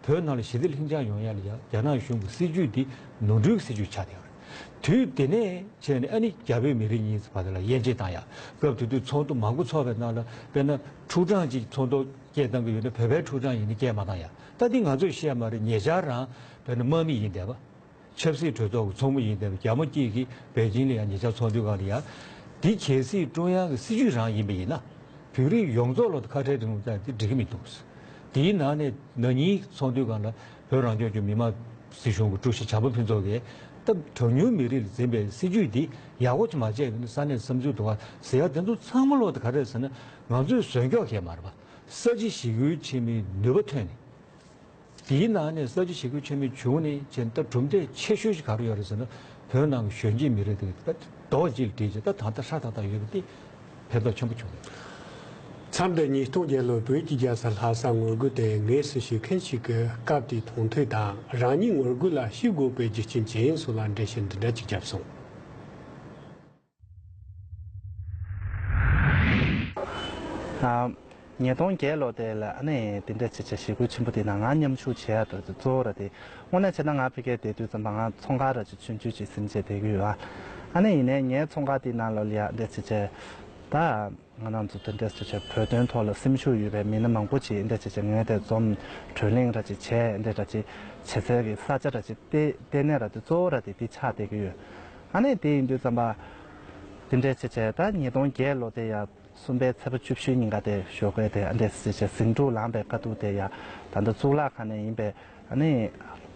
བོད་ནང་ལ་ཞི་བདེ་ལྷིང་འཇགས་ཡོང་ཡ་ལ་ཡ་རྒྱ་ནག་གཞུང་གི་སྲིད་ཇུས་འདི་ནོར་འཁྲུལ་གྱི་སྲིད་ཇུས་ཆགས་བསྡད་ཡོད་རེད། དུས་དེ་ནས་བྱས་ནས་ཨ་ནི་རྒྱ་བོད་མི་རིགས་གཉིས་བར་ལ་དབྱེ་འབྱེད་བཏང་ཡ། སྐབས་དེ་དུས་ཚོགས་འདུ་མང་པོ་ཚོགས་པའི་ནང་ལ་དཔེར་ན་ཁྲུའུ་ཀྲང་གཅིག་ཚོགས་འདུ་སྐད་བཏང་གི་ཡོད་ན། བོད་པའི་ཁྲུའུ་ཀྲང་ཡིན་ན་སྐད་མ་བཏང་ཡ། ད་འདི་ང་ཚོས་བཤད་མ་རེད། ཉེ་ཆར་རང་དཔེར་ན་དམག་མི་ཡིན་བསྡད་པ། ཆབ་སྲིད་གྲོས་ཚོགས་ཀྱི་ཚོགས་མི་ཡིན་བསྡད་པ་རྒྱ་མོ་སྐྱིད་ཀྱིས་པེ་ཅིང་ལ་ཡང་ཉེ་ཆར་ཚོགས་འདུའི་སྒང་ལ་ཡང་། འདི་གལ་སྲིད་ཀྲུང་དབྱང་གི་སྲིད་ཇུས་རང་ཡིན་པ་ཡིན་ན། བོད་རིགས་ཡོངས་རྫོགས་ལ་ཁ་བྲལ་རིང་ལུགས་བཏང་དེ་འགྲིག་གི་མི་འདུག། དེའི་ནང་ནས་ན་ནིང་ཚོགས་འདུའི་སྒང་ལ་བོད་རང་སྐྱོང་ལྗོངས་མི་དམངས་སྲིད་གཞུང་གི་ཀྲུའུ་ཞི་བྱམས་པ་ཕུན་ཚོགས་ཀྱིས། ད་གྲངས་ཉུང་མི་རིགས་ལ་འཛིན་པའི་སྲིད་ཇུས་འདི་ཡག་པོ་ཅིག་མ་བྱས་ཡོད་ན་ས་གནས་བསམ་ཚུལ་འདུག་ག་ཟེར་ཡ་དེ་ཚོ་ཚང་མ་ལོག་དེ་ག་རེད་ཟེར་ན། ང་ཚོས་བཟོས་འཁྱོག་བྱས་མ་རེད་པ། ས་བྱི་ཞི་རྒོལ་ཆེན་མོའི་ནུས་པ་ཐོན་ནས། དེའི་ནང་ནས་ས་བྱི་ཞི་རྒོལ་ཆེན་མོའི་བྱུང་ནས་བྱས་ད་གྲུབ་འབྲས་ཆེ་ཤོས་ཤིག་ག་རེ་ཡོད་རེད་ཟེར་ན། བོད་ནང་གི་གཞོན་སྐྱེས་མི་རིགས་དེ་རྡོག་གཅིག་ལ་སྒྲིལ་བྱས་ད་ད་ལྟ་ཧྲ་ཏག་ཏག་ཡོད་པ་དེ་ཕན་ཐོགས་ཆེན་པོ་བྱུང་ཡོད། མཚམས་འདིར་ཉིས་སྟོང་བརྒྱད་ལོར་བོད་ཀྱི་རྒྱལ་ས་ལྷ་སར་ངོ་རྒོལ་དེ་ངོས་སུ་ཞུགས་མཁན་ཞིག་གིས་སྐབས་དེའི་མཐོང་ཐོས་དང་རང་ཉིད་ངོ་རྒོལ་ལ་ཞུགས་དགོས་པའི་རྒྱུ་རྐྱེན་ཇི་ཡིན་སོགས་ལ་འགྲེལ་བཤད་འདི་འདྲ་ཅིག་བརྒྱབ་སོང་། ཉིས་སྟོང་བརྒྱད་ལོ་དེ་ལ་ཨ་ནི་དེ་འདྲ་བྱས་བྱས་ཞི་རྒོལ་ཆེན་པོ་དེ་ནང་ང་མཉམ་ཞུགས་བྱས་ཡ་དེ་གཙོ་བོ་ར་དེ། དངོས་གནས་བྱས་ན་ང་ཕ་གིར་བསྡད་དུས་ཙམ་པ་ང་ཚོང་ཁང་ར་ཅིག་ཆུང་ཆུང་ཅིག་ཟིན་བྱས་བསྡད་ཀྱི་ཡོད་ཨ། ཨ་ནི་ཡིན་ནའི་ངའི་ཚོང་ཁང་དེའི་ནང་ལོགས་ལ་ཡ་འདྲ་བྱས་བྱས་ད་ང་རང་ཚོ་དེ་འདྲ་བྱས་བྱས་བོད་དོན་ཐོག་ལ་སེམས་ཤུགས་ཡོད་པའི་མི་སྣ་མང་པོ་ཅིག་འདྲ་བྱས་བྱས་ངས་དེ་འཛོམས་བགྲོ་གླེང་ར་ཅིག་བྱས། འདྲ་ར་ཅིག་བྱེད་སའི་གི་ས་ཆ་ར་ཅིག་ལྟེ་ལྟེ་གནས་ར་དེ་གཙོ་བོ་ར་དེ་དེ་ཆགས་བསྡད་ཀྱི་ཡོད། ཨ་ནི་དེ་ཡིན་དུས་ཙམ་པ་དེ་འདྲ་བྱས་བྱས་ད་ཉིས་སྟོང་བརྒྱད་ལོ་དེ་ཡ། གསུམ་པའི་ཚེས་པ་བཅུ་བཞི་ཉིན་ཀ་དེ་ཞོགས་ཀས་དེ་ཨ་འདྲས་ཟེར་བྱས་ཟིང་འཁྲུག་ལངས་པའི་དཀའ་སྡུག་དེ་ཡ། ད་ལྟ་གཙུག་ལག་ཁང་ནས་ཡིན་པའི་ཨ་ནི་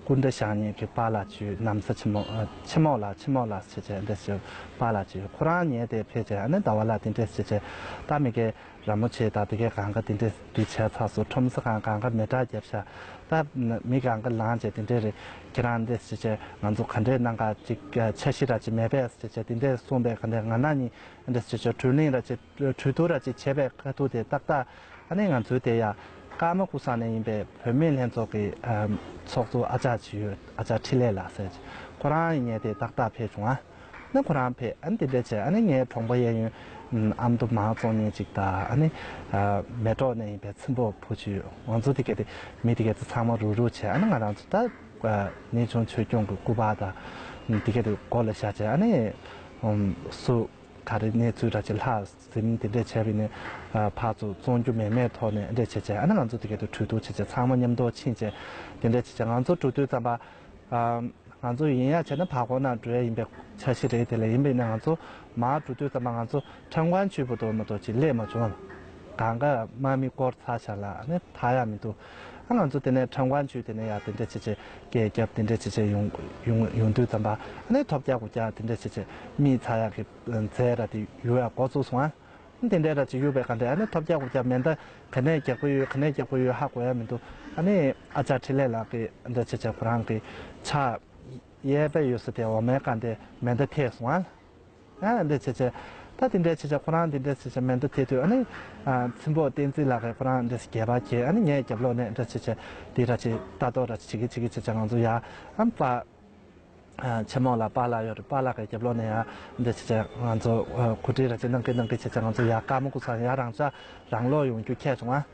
སྐུ་འདྲ་བཞེངས་མཁན་གྱི་པཱ་ལགས་ཅིག་ཡོད། ན་བཟའ་ཆེན་མོ་ཨ་ཆེན་མོ་ལགས་ཆེན་མོ་ལགས་ཟེར་བྱས་ཨ་འདྲས་ཟེར་པཱ་ལགས་ཅིག་ཡོད། ཁོ་རང་ངས་དེ་ཕེབས་བྱས་ཨ་ནི་ཟླ་བ་ལགས་དེ་འདྲས་ཟེར་བྱས་ད་མི་གའི་ར་མོ་ཆེ་ད་དེ་གའི་གང་ག་དེ་འདྲས་དེ་བྱས་ཚར་སོང་། ཁྲོམ་ས་གང་གང་ག་མེ་སྲེག་བརྒྱབ་ཤག་ད་མི་གང་ག་ལངས་བྱས་དེ་འདྲས་རེད། ཁྱེད་རང་འདྲས་ཟེར་བྱས་ང་ཚོ་ག་འདྲས་གནང་ག་ཅིག་འཆར་གཞི་ར་ཅིག་མེད་པས་ཟེར་བྱས་དེ་འདྲས་གསུངས་པའི་ག་འདྲས་ང་ན་ནི་འདྲ་ཅིག་བྱས་བགྲོ་གླེང་ར་ཅིག་གྲོས་བསྡུར་ར་ཅིག་བྱས་པའི་ཁ་ཐུག་དེ་ཏག་ཏག་ཨ་ནི་ང་ཚོའི་དེ་ཡ་ཀརྨ་ཀུ་སང་ནས་ཡིན་པའི་བུད་མེད་ལྷན་ཚོགས་ཀྱི་ཨམ་ཚོགས་གཙོ་ཨ་ཅག་ཅིག་ཡོད། ཨ་ཅག་འཕྲིན་ལས་ལགས་ཟེར་ཅིག་ཁོ་རང་ངས་དེ་ཏག་ཏག་ཕེབས་བྱུང་ཨ། ནི་ཁོ་རང་ཕེབས་ཨ་ནི་དེ་འདྲ་བྱས་ཨ་ནི་ངའི་གྲོང་པ་གཡས་གཡོན་ཨམ་མདོ་མང་བཙོང་མཁན་ཅིག་དང་ཨ་ནི་མལ་གྲོ་ནས་ཡིན་པའི་ཚེ་འབོ་བུ་ཅིག་ཡོད། ང་ཚོ་དེ་ག་དེ་མི་དེ་ག་དེ་ཚང་མ་རུག་རུག་བྱས་ཨ་ནི་ང་རང་ཚོ་ད་གནས་ཆུང་ཆོས་སྐྱོང་གི་སྐུ་པར་དང་དེ་ག་དེ་མགོ་ལ་བཞག་བྱས་ཨ་ནི་སུ། ག་རེ་གནས་ཚུལ་ར་ཅིག་ལྷག་ཟིན་དེ་འདྲས་བྱས་པ་ཡིན་ན་ཕར་ཚུར་བཙོང་རྒྱུ་མེད་མེད་ཐོག་ནས་འདྲས་བྱས་བྱས་ཨ་ནི་ང་ཚོ་དེ་ག་དུས་གྲོས་བསྡུར་བྱས་བྱས་ཚང་མ་མཉམ་དུ་ཕྱིན་བྱས་དེ་འདྲས་བྱས་བྱས་ང་ཚོ་འགྲོ་དུས་ཙམ་པ་ང་ཚོ་ཡིན་ཡ་བྱས་ན་བར་སྐོར་ནང་འགྲོ་ཡ་ཡིན་པའི་འཆར་གཞི་རེད། དེ་ལས་ཡིན་པ་ཡིན་ན་ང་ཚོ་མར་འགྲོ་དུས་ཙམ་པ་ང་ཚོ་ཁྲང་ཀོན་ཆུས་བར་དུ་མ་གཏོགས་ཅིག་སླེབས་མ་བྱུང་། གང་ག་དམག་མི་བསྐོར་ཚར་བཞག་ལ་ཨ་ནི་ཐར་ཡ་མི་འདུག་ཨ་ང་ཚོ་དེ་ནས་ཁྲང་ཀོན་ཆུས་དེ་ནས་ཡ་དེ་འདྲས་བྱས་བྱས་སྐད་རྒྱབ་དེ་འདྲས་བྱས་བྱས་ཡོང་ཡོང་ཡོང་དུས་ཙམ་པ་ཨ་ནི་ཐོབ་རྒྱག་དགུ་རྒྱག་དེ་འདྲས་བྱས་བྱས་མི་ཚར་ཡག་གི་རྫས་ར་དེ་གཡུག་ཡག་འགོ་བཙུགས་སོང་ཨ། དེ་འདྲས་ར་ཅིག་གཡུག་པའི་ག་འདྲས་ཨ་ནི་ཐོབ་རྒྱག་དགུ་རྒྱག་མེ་མདའ་ག་ནས་རྒྱག་གི་ཡོད་ག་ནས་རྒྱག་གི་ཡོད་ཧ་གོ་ཡ་མི་འདུག་ཨ་ནི་ཨ་ཅག་འཕྲིན་ལས་ལགས་ཀྱིས་འདྲ་བྱས་བྱས་ཁོ་རང་གི་ཕྱག་གཡས་པ་ཡོད་ས་དེ་འོ་མའི་ག་འདྲས་མེ་མདའ་ཐེག་སོང་ཨ། ཨ་འདྲ་བྱས་བྱས་ད་དེ་འདྲས་བྱས་བྱས་ཁོ་རང་དེ་འདྲས་བྱས་བྱས་མེ་མདའ་ཐེག་དུས་ཨ་ནི་ཨ་ཚེ་འབོ་བསྟན་འཛིན་ལགས་ཀྱིས་ཁོ་རང་འདྲས་སྒལ་པར་གྱེས་ཨ་ནི་ངའི་རྒྱབ་ལོགས་ནས་འདྲ་བྱས་བྱས་དེ་ར་ཅིག་ལྟ་རྟོག་ར་ཅིག་བྱེད་ཀྱི་བྱེད་ཀྱི་བྱས་བྱས་ང་ཚོ་ཡ་ཨ་པ། ཆེན་མོ་ལགས་པཱ་ལགས་ཡོད་རེད། པཱ་ལགས་ཀྱི་རྒྱབ་ལོགས་ནས་ཡང་འདི་བྱས་བྱས་ང་ཚོ་གོ་སྒྲིག་ར་ཅིག་གནང་གི་གནང་གི་བྱས་བྱས་ང་ཚོ་ཡར་ཀརྨ་ཀུ་སང་ཡར་རང་ཅག་རང་ལོག་ཡོང་རྒྱུ་ཁེལ་བྱུང་ཨ།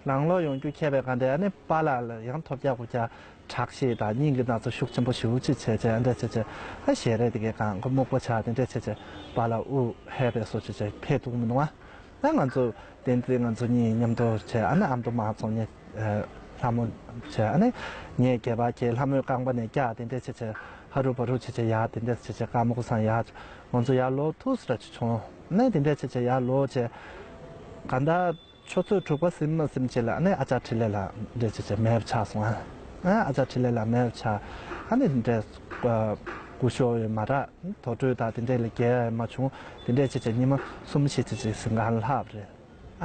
རང་ལོག་ཡོང་རྒྱུ་ཁེལ་བའི་སྒང་དེ་ཨ་ནི་པཱ་ལགས་ལ་ཡང་ཐོབ་རྒྱག་དགུ་རྒྱག་དྲག་ཤེད་དང་སྙིང་གི་ན་ཚ་ཤུགས་ཆེན་པོ་ཞེ་པོ་ཅིག་བྱས་བྱས་འདི་བྱས་བྱས་ཨ་ཞལ་རས་དེ་གའི་སྒང་མགོ་སྨུག་པོ་ཆགས་དེ་འདྲས་བྱས་བྱས་པཱ་ལགས་དབུགས་ཧལ་བའི་བཟོ་བྱས་བྱས་ཕེབས་ཐུབ་མི་འདུག་ཨ། ད་ང་ཚོ་བསྟན་འཛིན་ང་ཚོ་གཉིས་མཉམ་དུ་བྱས་ཨ་ནི་ཨ་མདོ་མང་ཚོགས་ནས་ལྷ་མོ་བྱས་ཨ་ནི་ངས་སྒལ་པར་གྱེས་ལྷ་མོས་རྐང་པ་ནས་བཀྱག་དེ་འདྲས་བྱས་བྱས་ཧ་རུ་བ་རུ་བྱས་བྱས་ཡར་དེ་འདྲས་བྱས་བྱས་ཀརྨ་ཀུ་སང་ཡར་ང་ཚོ་ཡར་ལོག་ཐུག་སུ་ར་ཅིག་བྱུང་ཨ་ནི་དེ་འདྲས་བྱས་བྱས་ཡར་ལོག་བྱས་གང་ལྟར་ཆུ་ཚོད་དྲུག་པ་ཟིན་མ་ཟིན་བྱས་ལ་ཨ་ནི་ཨ་ཅག་འཕྲིན་ལས་ལགས་འདྲས་བྱས་བྱས་མེད་པ་ཆགས་སོང་ཨ། ཨ་ཅག་འཕྲིན་ལས་ལགས་མེད་པ་ཆགས་ཨ་ནི་དེ་འདྲས་སྐུ་ཞབས་ཡོད་མ་རེད། དོ་སྤྲོད་དང་དེ་འདྲས་ལ་རྒྱལ་མ་བྱུང་། དེ་འདྲས་བྱས་བྱས་ཉི་མ་གསུམ་བཞི་བྱས་བྱས་ཟིན་ཁང་ལྷག་པ་རེད།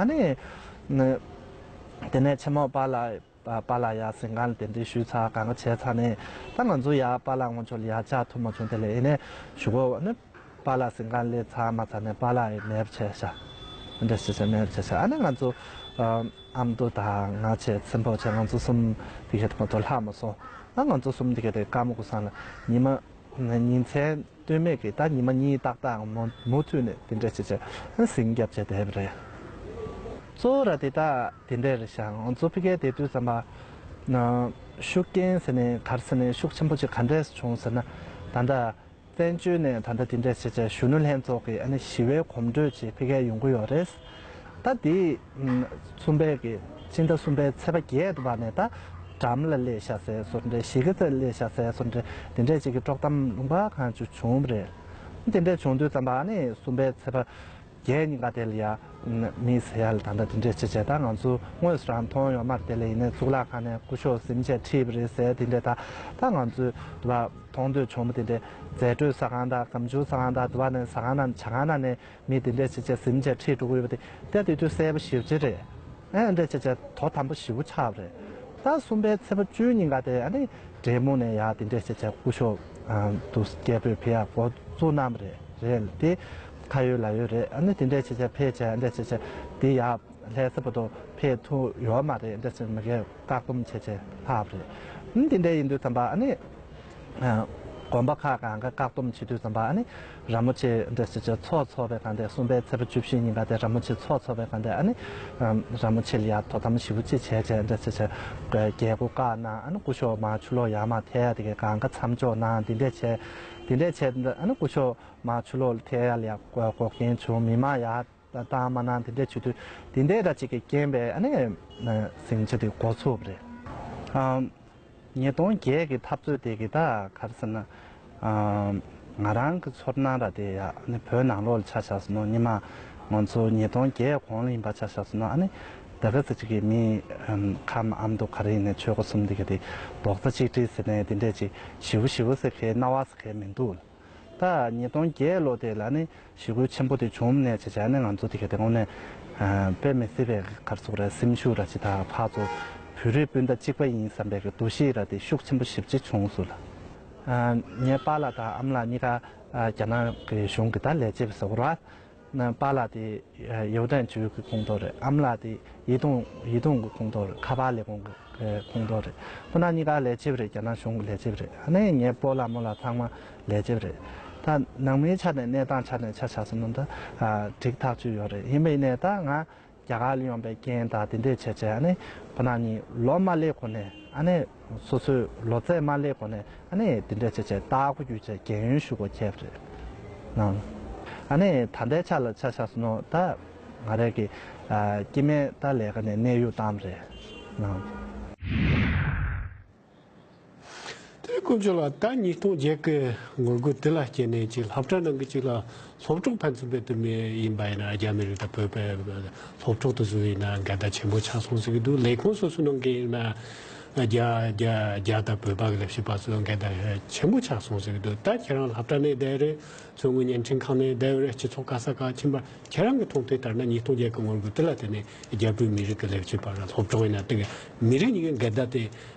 ཨ་ནི། དེ་ནས་ཆེན་མོ་པཱ་ལགས་པཱ་ལགས་ཡར་ཟིན་ཁང་ལ་གདན་འདྲེན་ཞུས་ཚར་གང་ག་བྱས་ཚར་ནས་ད་ང་ཚོ་ཡར་པཱ་ལགས་སྔོན་ཕྱོགས་ལ་ཡར་བཅར་ཐུབ་མ་བྱུང་། དེ་ལས་ཡིན་ནས་གཞུག་གུ་ཨ་ནི་པཱ་ལགས་ཟིན་ཁང་སླེབས་ཚར་མ་ཚར་ནས་པཱ་ལགས་ཡང་མེད་པ་བྱས་ཤག་འདྲ་བྱས་བྱས་མེད་པ་བྱས་ཤག་ཨ་ནི་ང་ཚོ་ཨ་མདོ་དང་ང་བཅས་ཚེ་འབོ་བཅས་ང་ཚོ་གསུམ་དེ་ག་དེ་མ་གཏོགས་ལྷག་མ་སོང་། ཨ་ང་ཚོ་གསུམ་དེ་ག་དེ་ཀརྨ་ཀུ་སང་ལ་ཉི་མ། ཉིན་མཚན་ལྟོས་མེད་ཀྱི་ད་ཉི་མ་གཉིས་ཏག་ཏག་མུ་མུ་མཐུད་ནས་དེ་འདྲ་བྱས་བྱས་ཟིང་རྒྱབ་བྱས་བསྡད་པ་རེད། གཙོ་བོ་ར་དེ་ད་དེ་འདྲ་རེད་ཤག་ང་ཚོ་ཕ་གིར་བསྡད་དུས་ཙམ་པ་ན་ཤུགས་རྐྱེན་ཟེར་ནས་ག་རེ་ཟེར་ནས་ཤུགས་ཆེན་པོ་ཅིག་ག་འདྲས་བྱུང་ཟེར་ན། ད་ལྟ་བཙན་བྱོལ་ནས་ད་ལྟ་དེ་འདྲས་བྱས་བྱས་གཞོན་ནུ་ལྷན་ཚོགས་ཀྱི་ཨ་ནི་ཞི་བའི་གོམ་བགྲོད་ཅིག་ཕ་གིར་ཡོང་གི་ཡོད་རེད། ད་དེ་གསུམ་པའི་གི་སྤྱི་ཟླ་གསུམ་པའི་ཚེས་པ་བརྒྱད་དུ་བར་ནས་ད་འགྲམ་ལ་སླེབས་ཤག་ཟེར་བཟོ་འདྲ། གཞིས་ཀ་རྩེ་ལ་སླེབས་ཤག་ཟེར་བཟོ་འདྲ། དེ་འདྲས་ཅིག་གི་དཀྲོག་གཏམ་ལུང་པ་གང་བྱུང་བྱུང་བ་རེད། དེ་འདྲས་བྱུང་དུས་ཙམ་པ་ཨ་ནི་གསུམ་པའི་ཚེས་པ་བརྒྱད་ཉིན་ཀ་དེ་ལ་ཡ་མི་ཟེར་ཡ་ལ་ད་ལྟ་དེ་འདྲས་བྱས་བྱས་ད་ང་ཚོ་དངོས་སུ་རང་མཐོང་ཡོད་མ་རེད། དེ་ལ་ཡིན་ནའི་གཙུག་ལག་ཁང་ནས་སྐུ་ཞབས་གཟིམ་ཆས་ཁྲིད་པ་རེད་ཟེར། དེ་འདྲས་ད་ད་ང་ཚོས་དུ་བ་མཐོང་ཐོས་བྱུང་བ་དེ་འདྲས་རྫས་སྤྲོད་ཟ་ཁང་དང་སྒམ་ཆུང་ཟ་ཁང་དང་དུ་བ་ནས་ཟ་ཁང་ནང་ཇ་ཁང་ནང་ནས་མི་དེ་འདྲས་བྱས་བྱས་གཟིམ་ཆས་ཁྲིད་འགྲོ་གི་ཡོད་པ་དེ་ད་དེ་དུས་གསལ་པོ་ཞེ་པོ་ཅིག་རེད། ཨ་འདྲས་བྱས་བྱས་དོ་དམ་པོ་ཞེ་པོ་ཆགས་པ་རེད། ད་གསུམ་པའི་ཚེས་པ་བཅུ་ཉིན་ཀ་དེ་ཨ་ནི་འབྲས་སྤུངས་ནས་ཡར་དེ་འདྲས་བྱས་བྱས་སྐུ་ཞབས་ཨ་དུ་སྐད་འབོད་ཕེབས་ཡག་འགོ་བཙུགས་གནང་བ་རེད། རེད་དེ་ཁ་ཡོད་ལག་ཡོད་རེད། ཨ་ནི་དེ་འདྲས་བྱས་བྱས་ཕེབས་བྱས་ཨ་འདྲས་བྱས་བྱས་དེ་ཡར་ལྷ་ས་བར་དུ་ཕེབས་ཐུབ་ཡོད་མ་རེད། འདྲས་བྱས་མ་གིར་བཀག་སྡོམ་བྱས་བྱས་ལྷག་པ་རེད། ཨ་ནི་དེ་འདྲས་ཡིན་དུས་ཙམ་པ་ཨ་ནི། དགོན་པ་ཁག་གང་ག་བཀག་སྡོམ་བྱེད་དུས་ཙམ་པ་ཨ་ནི་ར་མོ་ཆེ་འདྲ་ཆེ་ཆེ་ཚོགས་ཚོགས་པའི་སྒང་དེ་གསུམ་པའི་ཚེས་པ་བཅུ་བཞི་ཉིན་ཀ་དེ་ར་མོ་ཆེ་ཚོགས་ཚོགས་པའི་སྒང་དེ་ཨ་ནི་ར་མོ་ཆེ་ལ་ཡ་དོ་དམ་ཞེ་པོ་ཅིག་བྱས་བྱས་འདྲ་ཆེ་ཆེ་རྒྱལ་སྒོ་བཀག་གནང་། ཨ་ནི་སྐུ་ཞབས་མར་ཕྱི་ལོགས་ཡར་མར་ཐལ་ཡ་དེ་གའི་སྒང་ག་མཚམས་འཇོག་གནང་། དེ་འདྲས་བྱས་དེ་འདྲས་བྱས་ཨ་ནི་སྐུ་ཞབས་མར་ཕྱི་ལོགས་ལ་ཐལ་ཡ་ལ་ཡ་འགོག་རྐྱེན་བྱུང་། མི་མང་ཡར་བཏང་མ་གནང་། དེ་འདྲས་བྱེད་དུས་དེ་འདྲས་ར་ཅིག་གི་རྐྱེན་པས་ཨ་ནི་ཟིང་ཆ་དེ་འགོ་ཚུགས་པ་རེད། ཉིས་སྟོང་བརྒྱད་ཀྱི་འཐབ་རྩོད་དེ་གི་ད་ག་རེ་ཟེར་ན། ཨ་ང་རང་གི་ཚོར་སྣང་ར་དེ་ཡ་ནི་བོད་ནང་ལོགས་ལ་ཆ་བཞག་སོང་ན་སྔོན་མ་ང་ཚོ་ཉིས་སྟོང་བརྒྱད་གོང་ལ་ཡིན་པ་ཆ་བཞག་སོང་ན་ཨ་ནི་ད་ག་ཟེར་ཅིག་གི་མི་ཨམ་ཁམས་ཨ་མདོ་ག་རེ་ཡིན་ནའི་ཆོལ་ཁ་གསུམ་དེ་གི་དེ་རྡོག་རྩ་གཅིག་སྒྲིལ་ཟེར་ནས་དེ་འདྲས་ཅིག་ཞེ་པོ་ཞེ་པོ་ཟེར་མཁན་སྣང་བ་ཟེར་མཁན་མི་འདུག་ད་ཉིས་སྟོང་བརྒྱད་ལོ་དེ་ལ་ནི་ཞི་རྒོལ་ཆེན་པོ་དེ་བྱུང་ནས་བྱས་བྱས་ནས་ང་ཚོ་དེ་ག་དེ་དངོས་གནས་དཔེ་མི་སྲིད་པའི་ག་རེ་ཟེར་དགོས་རེད། སེམས་ཤུགས་ར་ཅིག་དང་ཕར་ཚུར་བོད་རིགས་སྤུན་ཟླ་གཅིག་པ་ཡིན་བསམ་པའི་གི་འདུ་ཤེས་ར་དེ་ཤུགས་ཆེན་པོ་ཞེ་པོ་ཅིག་བྱུང་སོང་ལ། ངའི་པཱ་ལགས་དང་ཨ་མ་ལགས་གཉིས་ཀ་རྒྱ་ནག་གི་གཞུང་གི་ད་ལས་བྱེད་པ་ཟེར་དགོས་རེད་པ། པཱ་ལགས་དེ་ཡའོ་ཏན་ཅུའུ་གི་ཁོངས་གཏོགས་རེད། ཨ་མ་ལགས་དེ་ཡི་ཏུང་ཡི་ཏུང་གི་ཁོངས་གཏོགས་རེད། ཁ་པར་ལས་ཁུངས་ཀྱི་ཁོངས་གཏོགས་རེད། ཁོ་རང་གཉིས་ཀ་ལས་བྱེད་པ་རེད། རྒྱ་ནག་གཞུང་གི་ལས་བྱེད་པ་རེད། ཨ་ནི་ངའི་སྤོ་ལགས་རྨོ་ལགས་ཚང་མ་ལས་བྱེད་པ་རེད། ད་ནང་མིའི་ཆ་ནས་གནས་སྟངས་ཆ་ནས་ཆ་བཞག་སོང་ན་ད་འགྲིག་ཐག་ཆོད་ཡོད་རེད། ཡིན་པ་ཡིན་ནའི་ད་ང་རྒྱ་གར་ལ་ཡོང་པའི་རྐྱེན་དང་དེ་འདྲས་བྱས་བྱས་ཨ་ནི་ཁོ་རང་གཉིས་ལོ་མ་སླེབས་གོང་ནས་ཨ་ནི་སོ་སོའི་ལོ་ཚད་མ་སླེབས་གོང་ནས་ཨ་ནི་དེ་འདྲས་བྱས་བྱས་ལྟ་སྐོར་བརྒྱུད་བྱས་རྒན་ཡོལ་ཞུ་དགོས་ཁེལ་བ་རེད། ཨ་ནི་ད་ལྟའི་ཆ་ལ་ཆ་བཞག་སོང་ན་ད། ང་རང་གི་ཨ་སྐྱེ་དམན་ད་ལས་ཀ་ནས་གནས་དབྱུང་བཏང་བ་རེད། ཨ། དེ་དཀོན་མཆོག་ལགས། ད་ཉིས་སྟོང་བརྒྱད་ཀྱི་ངོ་རྒོལ་དེ་ལ་བརྟེན་ནས་ཅིག་སློབ་གྲྭ་ནང་གི་ཅིག་ལ་སློབ་གྲོགས་ཕན་ཚུན་བར་དུ་མི་ཡིན་པ་ཡིན་ན་རྒྱ་མི་རིགས་དང་བོད་པའི་སློབ་གྲོགས་དེ་ཚོ་ཡིན་ན་འགལ་ཟླ་ཆེན་པོ་ཆགས་སོང་ཟེར་གྱི་འདུག་ལས་ཁུངས་སོ་སོའི་ནང་གི་ཡིན་ན་རྒྱ་རྒྱ་རྒྱ་དང་བོད་པ་གི་ལས་བྱེད་པ་ཚོ་འགལ་ཟླ་ཆེན་པོ་ཆགས་སོང་ཟེར་གྱི་འདུག་ད་ཁྱེད་རང་སློབ་གྲྭ་ནས་བསྡད་རེད། མཚོ་སྔོན་བརྙན་འཕྲིན་ཁང་ནས་བསྡད་ཡོད་རེད། སྤྱི་ཚོགས་ག་ས་ག་ཕྱིན་པ་ཁྱེད་རང་གི་མཐོང་ཐོས་ལྟར་ན་ཉིས་སྟོང་བརྒྱད་ཀྱི་ངོ་རྒོལ་དེ་ལ་བརྟེན་ནས་རྒྱ་བོད་མི་རིགས་ཀྱི་ལས་བྱེད་པ་ར་སློབ་གྲོགས་ཡིན་ན་དེ་ག་མི་རིགས་གཉིས་ཀྱི་འགལ་ཟླ་དེ་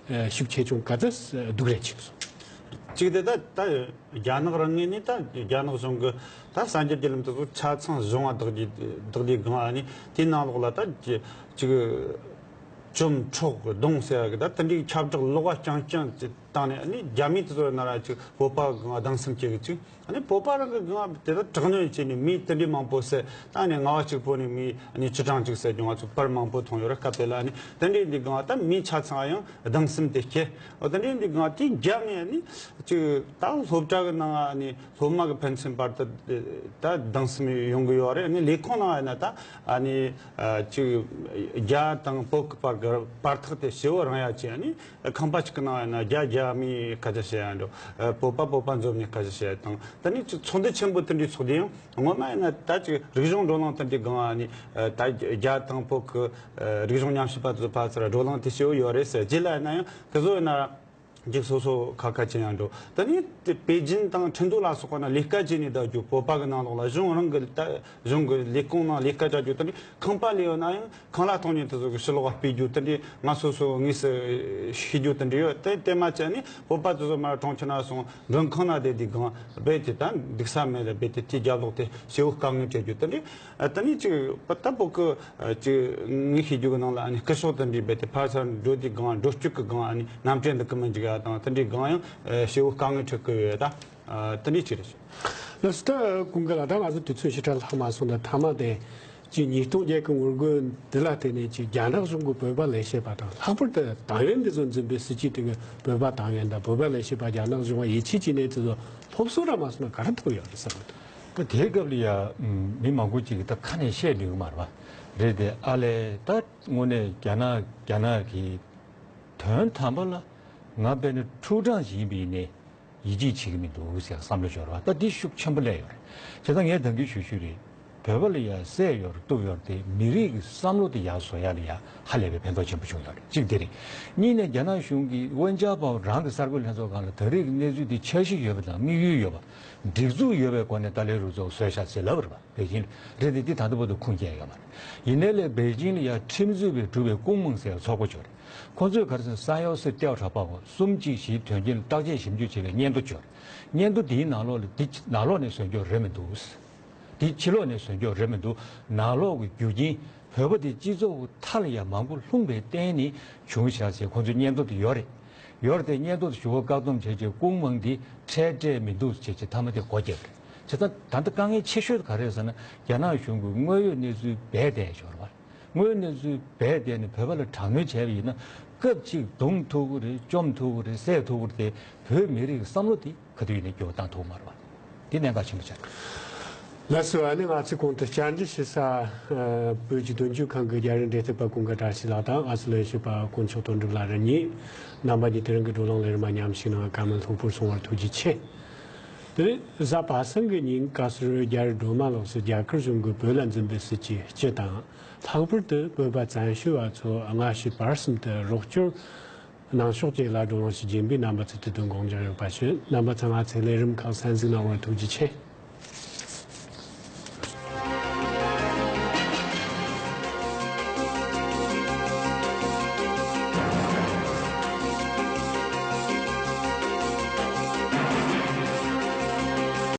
ཤུགས་ཆེ་ཆུང་ག་ཚོད་སྡུག་རེད་ཅིག་སོང་། གཅིག་དེ་ད་ད་རྒྱ་ནག་རང་ངོས་ནས་ད་རྒྱ་ནག་གཞུང་གི་ད་གསར་འགྱུར་བརྒྱུད་ལམ་དེ་ཚོ་ཆ་ཚང་གཞུང་བ་བདག་གིས་བདག་ལས་སྒང་ཨ་ནི་དེའི་ནང་ལོགས་ལ་ད་ཅིག་བཅོམ་འཕྲོག་རྡུང་ཟེར་ཡ་གི་ད་དེ་འདྲའི་ཁྱབ་བསྒྲགས་ལོག་པ་རྐྱང་རྐྱང་ཅིག་བཏང་ནས་ཨ་ནི་རྒྱ་མི་དེ་ཚོ་ཡིན་ན་ར་ཅིག་བོད་པ་སྒང་སྡང་སེམས་སྐྱེ་གི་ཅིག་ཨ་ནི་བོད་པ་རང་གི་སྒང་དེ་ལ་དྲག་གནོན་བྱས་ནས་མི་དེ་འདྲའི་མང་པོ་བསད། ད་ནི་ང་བ་གཅིག་པོ་ནས་མི་ཨ་ནི་བཅུ་གྲངས་ཅིག་བསད་ཀྱང་ང་ཚོ་པར་མང་པོ་མཐོང་ཡོད་རེད། སྐབས་དེ་ལ་ཨ་ནི་དེ་འདྲའི་འདི་སྒང་ད་མི་ཆ་ཚང་ཡང་སྡང་སེམས་དེ་སྐྱེ། འོ་དེ་འདྲའི་འདི་སྒང་དེའི་རྒྱབ་ནས་ཨ་ནི་ཅིག་ད་སློབ་གྲྭ་གི་ནང་ཨ་ནི་སློབ་མ་གི་ཕན་ཚུན་བར་དུ་ད་སྡང་སེམས་ཡོང་གི་ཡོད་རེད། ཨ་ནི་ལས་ཁུངས་ནང་ཡིན་ན་ད་ཨ་ནི་ཅིག་རྒྱ་དང་བོད་གི་བར་གི་བར་ཐག་དེ་ཞེ་པོ་རིང་ཡ་ཅིག་ཨ་ནི། ཁང་པ་གཅིག་གི་ནང་ཡིན་ན་རྒྱ་རྒྱ་མིའི་སྐད་ཆ་བཤད་ཡ་འགྲོ། བོད་པ་བོད་པ་འཛོམས་ནས་སྐད་ཆ་བཤད་ཡ་དང་། དེ་ནས་ཚོགས་འདུ་ཆེན་པོ་དེ་འདྲའི་ཚོགས་དུས་ཡང་སྔོན་མ་ཡིན་ན་ད་ཅིག་རིག་གཞུང་བགྲོ་གླེང་དེ་འདྲའི་སྒང་ཨ་ནི་ད་རྒྱ་དང་བོད་ཀྱི་རིག་གཞུང་ཉམས་ཞིབ་པ་ཚོ་ཕར་ཚུར་བགྲོ་གླེང་དེ་ཞེ་པོ་ཡོད་རེད་ཟེར། རྗེས་ལ་ཡིན་ན་ཡང་དེ་ཚོ་ཡིན་ན་ཅིག་སོ་སོ་ཁ་ཁ་ཅན་ཡང་འགྲོ། དེ་ནས་པེ་ཅིན་དང་ཁྲིན་ཏུའུ་ལ་སོགས་པ་ན་ལས་ཀ་བྱས་ནས་བསྡད་རྒྱུ། བོད་པ་གི་ནང་ལོགས་ལ་གཞུང་རང་གི་ད་གཞུང་གི་ལས་ཁུངས་ནང་ལས་ཀ་བྱ་རྒྱུ་དེ་འདྲའི་ཁང་པ་ལས་ཡོད་ན་ཡང་། ཁང་གླ་གཏོང་མཁན་དེ་ཚོ་གི་ཕྱི་ལོགས་སྤོས་རྒྱུ་དེ་འདྲའི་ང་སོ་སོ་དངོས་སུ་ཤེས་རྒྱུ་དེ་འདྲ་ཡོད། དེ་དེ་མ་བྱས་ནས་བོད་པ་དེ་ཚོ་མར་གྲོང་ཁྱེར་ནང་སོང་མགྲོན་ཁང་ནང་བསྡད་དུས་སྒང་རྦད་དེ་ད་འདུག་ས་མེད་ལ་རྦད་དེ་དེའི་རྒྱབ་ལོགས་དེ་ཞེ་པོ་དཀའ་ངལ་འཕྲད་རྒྱུ་དེ་འདྲའི། ཨ་དེ་ནས་ཅིག་ད་བོད་ཀྱི་ཅིག་ངས་ཤེས་རྒྱུ་གི་ནང་ལ་ཨ་ནི་སྐུ་ཞབས་དེ་འདྲའི་རྦད་དེ་ཕར་ཚུར་འགྲོ་དུས་སྒང་འགྲོ་སྐྱོད་ཀྱི་སྒང་ཨ་ནི་གནམ་གྲུ་འདུག་གི་མི་འཇུག་དང་། དེ་འདྲའི་སྒང་ཡང་ཨ་སྐྱེ་བོ་དཀའ་ངལ་འཕྲད་ཀྱི་ཡོད། ད་ཨ་དེ་འདྲའི་ཅིག་རེད། ལགས་སོ། ད་ཀུན་དགའ་ལགས། ད་ང་ཚོ་དུས་ཚོད་ཞེ་དྲག་ལྷག་མ་སོང་། ད་མཐའ་མ་དེ་ཅིག་ཉིས་སྟོང་བརྒྱད་ཀྱི་ངོ་རྒོལ་འདི་ལ་བརྟེན་ནས་ཅིག་རྒྱ་ནག་གཞུང་གི་བོད་པ་ལས་བྱེད་པ་དང་། ལྷག་པར་དུ་ཏང་ཡོན་འདི་ཚོ་འཛིན་པའི་སྲིད་སྤྱི་དེ་གི་བོད་པ་ཏང་ཡོན་དང་བོད་པ་ལས་བྱེད་པ་རྒྱ་ནག་གཞུང་ལ་ཡིད་ཆེས་བྱེད་མཁན་དེ་ཚོ་སློབ་གསོ་ར་མ་སོང་ན་ག་རེ་ཐོབ་ཡོད་རེད་བསམ་གི་འདུག། ད་དེའི་སྐབས་ལ་ཡ་མི་མང་པོ་ཅིག་གིས་ད་ཁ་ནས་བཤད་འདོད་ཀྱི་མ་རེད་པ། རེད་དེ། ཨ་ལས། ད་དངོས་གནས་རྒྱ་ནག་རྒྱ་ནག་གི་དོན་དམ་པ་ལ་ང་དཔེར་ན་ཕྲུག་གྲངས་ཤིག་ཡིན་པ་ཡིན་ནའི་ཡིད་ཆེས་བྱེད་ཀྱི་མི་འདུག་ཟེར་བསམ་བློ་འབྱོར་བ། ད་འདི་ཤུགས་ཆེན་པོ་སླེབས་ཡོད་རེད། བྱས་ཙང་ངས་ད་གིན་ཞུ་ཞུ་རེད། བོད་པ་ལ་ཡ་བསད་ཡོད་རེད། གཏུབ་ཡོད་རེད་དེ། མི་རིགས་ཀྱི་བསམ་བློ་དེ་ཡར་བཟོ་ཡ་ལ་ཡ་ཧ་ལས་པའི་ཕན་ཐོགས་ཆེན་པོ་བྱུང་ཡོད་རེད། གཅིག་དེ་རེད། གཉིས་ནས་རྒྱ་ནག་གཞུང་གིས་ཝེན་ཅཱ་པའོ་རང་གི་གསར་འགོད་ལྷན་ཚོགས་སྒང་ལ་ད་རེས་ཀྱི་གནས་ཚུལ་འདི་འཆར་གཞི་ཡོད་པ་དང་དམིགས་ཡུལ་ཡོད་པ། སྒྲིག་འཛུགས་ཡོད་པའི་སྒོ་ནས་ཏཱ་ལའི་རུ་ཚོགས་བཟོས་བཞག་ཟེར་ལབ་པ་རེད་པ། པེ་ཅིང་ལ་རེད་དེ། འདི་ད་ལྟ་བར་དུ་ཁུངས་སྐྱེལ་ཡོད་མ་རེད། ཡིན་ནའི་ལས་པེ་ཅིང་ལ་ཡ་ཁྲིམས་རྩོད་པས་གྲུབ་པའི་ཀུང་མང་ཟེར་བའི་ཚོགས་པ་ཅིག་ཡོད་རེད། ཁོང་ཚོས་ག་རེ་ཟེར་ན། 三幺四调查报告 གསུམ་གཅིག་བཞིའི་དོན་རྐྱེན་ལ་བརྟག་དཔྱད་ཞིབ་འཇུག་བྱེད་པའི་སྙན་ཐོ་ཅིག་ཡོད་རེད། སྙན་ཐོ་འདིའི་ནང་ལོགས་ལ། འདི་ནང་ལོགས་ནས་བཟོས་རྒྱུ་རེད་མི་འདུག། འདི་ཕྱི་ལོགས་ནས་བཟོས་རྒྱུ་རེད་མི་འདུག། ནང་ལོགས་ཀྱི་རྒྱུ་རྐྱེན། བོད་པ་དེ་སྤྱི་ཚོགས་ཀྱི་མཐའ་ལ་ཡ་མང་པོ་ལྷུང་བའི་རྟེན་ནས་བྱུང་བཞག་ཟེར་ཁོང་ཚོའི་སྙན་ཐོ་དེ་ཡོད་རེད། ཡོད་རེད་དེ། སྙན་ཐོ་དེ་ཞུ་བར་བཀག་སྡོམ་བྱས་རྗེས་ཀུང་མང་འདི་འཕྲལ་སྤྲད་མི་འདུག་བྱས་རྗེས་མཐའ་མ་དེ་སྒོ་བརྒྱབ་རེད། བྱས་ཙང་ད་ལྟ་དཀའ་ངལ་ཆེ་ཤོས་དེ་ག་རེ་རེད་ཟེར་ན། རྒྱ་ནག་གཞུང་གིས་དངོས་ཡོད་གནས་ཚུལ་སྦས་བསྡད་ཡོད་རེད་པ། དངོས་ཡོད་གནས་ཚུལ་སྦས་བསྡད་ནས་བོད་པ་ལ་དྲག་གནོན་བྱས་པ་ཡིན་ན། སྐབས་གཅིག་རྡུང་ཐུབ་ཀྱི་རེད། བཅོམ་ཐུབ་ཀྱི་རེད། བསད་ཐུབ་ཀྱི་རེད་དེ། བོད་མི་རིགས་ཀྱི་བསམ་བློ་དེ་ག་དུས་ཡིན་ནའི་འགྱུར་བ་བཏང་ཐུབ་མ་རེད་པ། འདི་གནད་འགག་ཆེན་པོ་ཆགས་རེད། ལགས་སོ། ཨ་ནི་ང་ཚོས་གོང་དུ་བཅར་འདྲི་ཞུ་ས་བོད་ཀྱི་དོན་གཅོད་ཁང་གི་རྒྱ་རིགས་འབྲེལ་མཐུད་པ་ཀུན་དགའ་བཀྲ་ཤིས་ལགས་དང་། ང་ཚོའི་ལས་བྱེད་པ་དཀོན་མཆོག་དོན་གྲུབ་ལགས་རེད། ཉིན་རྣམ་པ་གཉིས་དེ་རིང་གི་བགྲོ་གླེང་ལས་རིམ་མ་མཉམ་ཞུགས་གནང་བར་བཀའ་མོལ་ལྷུག་པོར་གསུང་བར་ཐུགས་རྗེ་ཆེ། དེ་རིང་གཟའ་པ་སངས་ཀྱི་ཉིན་བཀའ་ཟུར་རྒྱ་རི་སྒྲོལ་མ་ལགས་སུ་རྒྱ་གར་གཞུང་གིས་བོད་ལ་འཛིན་པའི་སྲིད་བྱུས་སྤྱི་དང་། ལྷག་པར་དུ་བོད་པ་བཙན་བྱོལ་བ་ཚོ་སྔ་ཕྱི་བར་གསུམ་དུ་རོགས་སྐྱོར་གནང་ཕྱོགས་བཅས་ལ་བགྲོ་གླེང་ཞིག་རྒྱུན་པས་རྣམ་པ་ཚོས་དུས་དང་དགོངས་འཇགས་ཡོད་པ་ཞུ། རྣམ་པ་ཚོས་ང་ཚོའི་ལས་རིམ་ཁག་གསན་གཟིགས་གནང་བར་ཐུགས་རྗེ་ཆེ།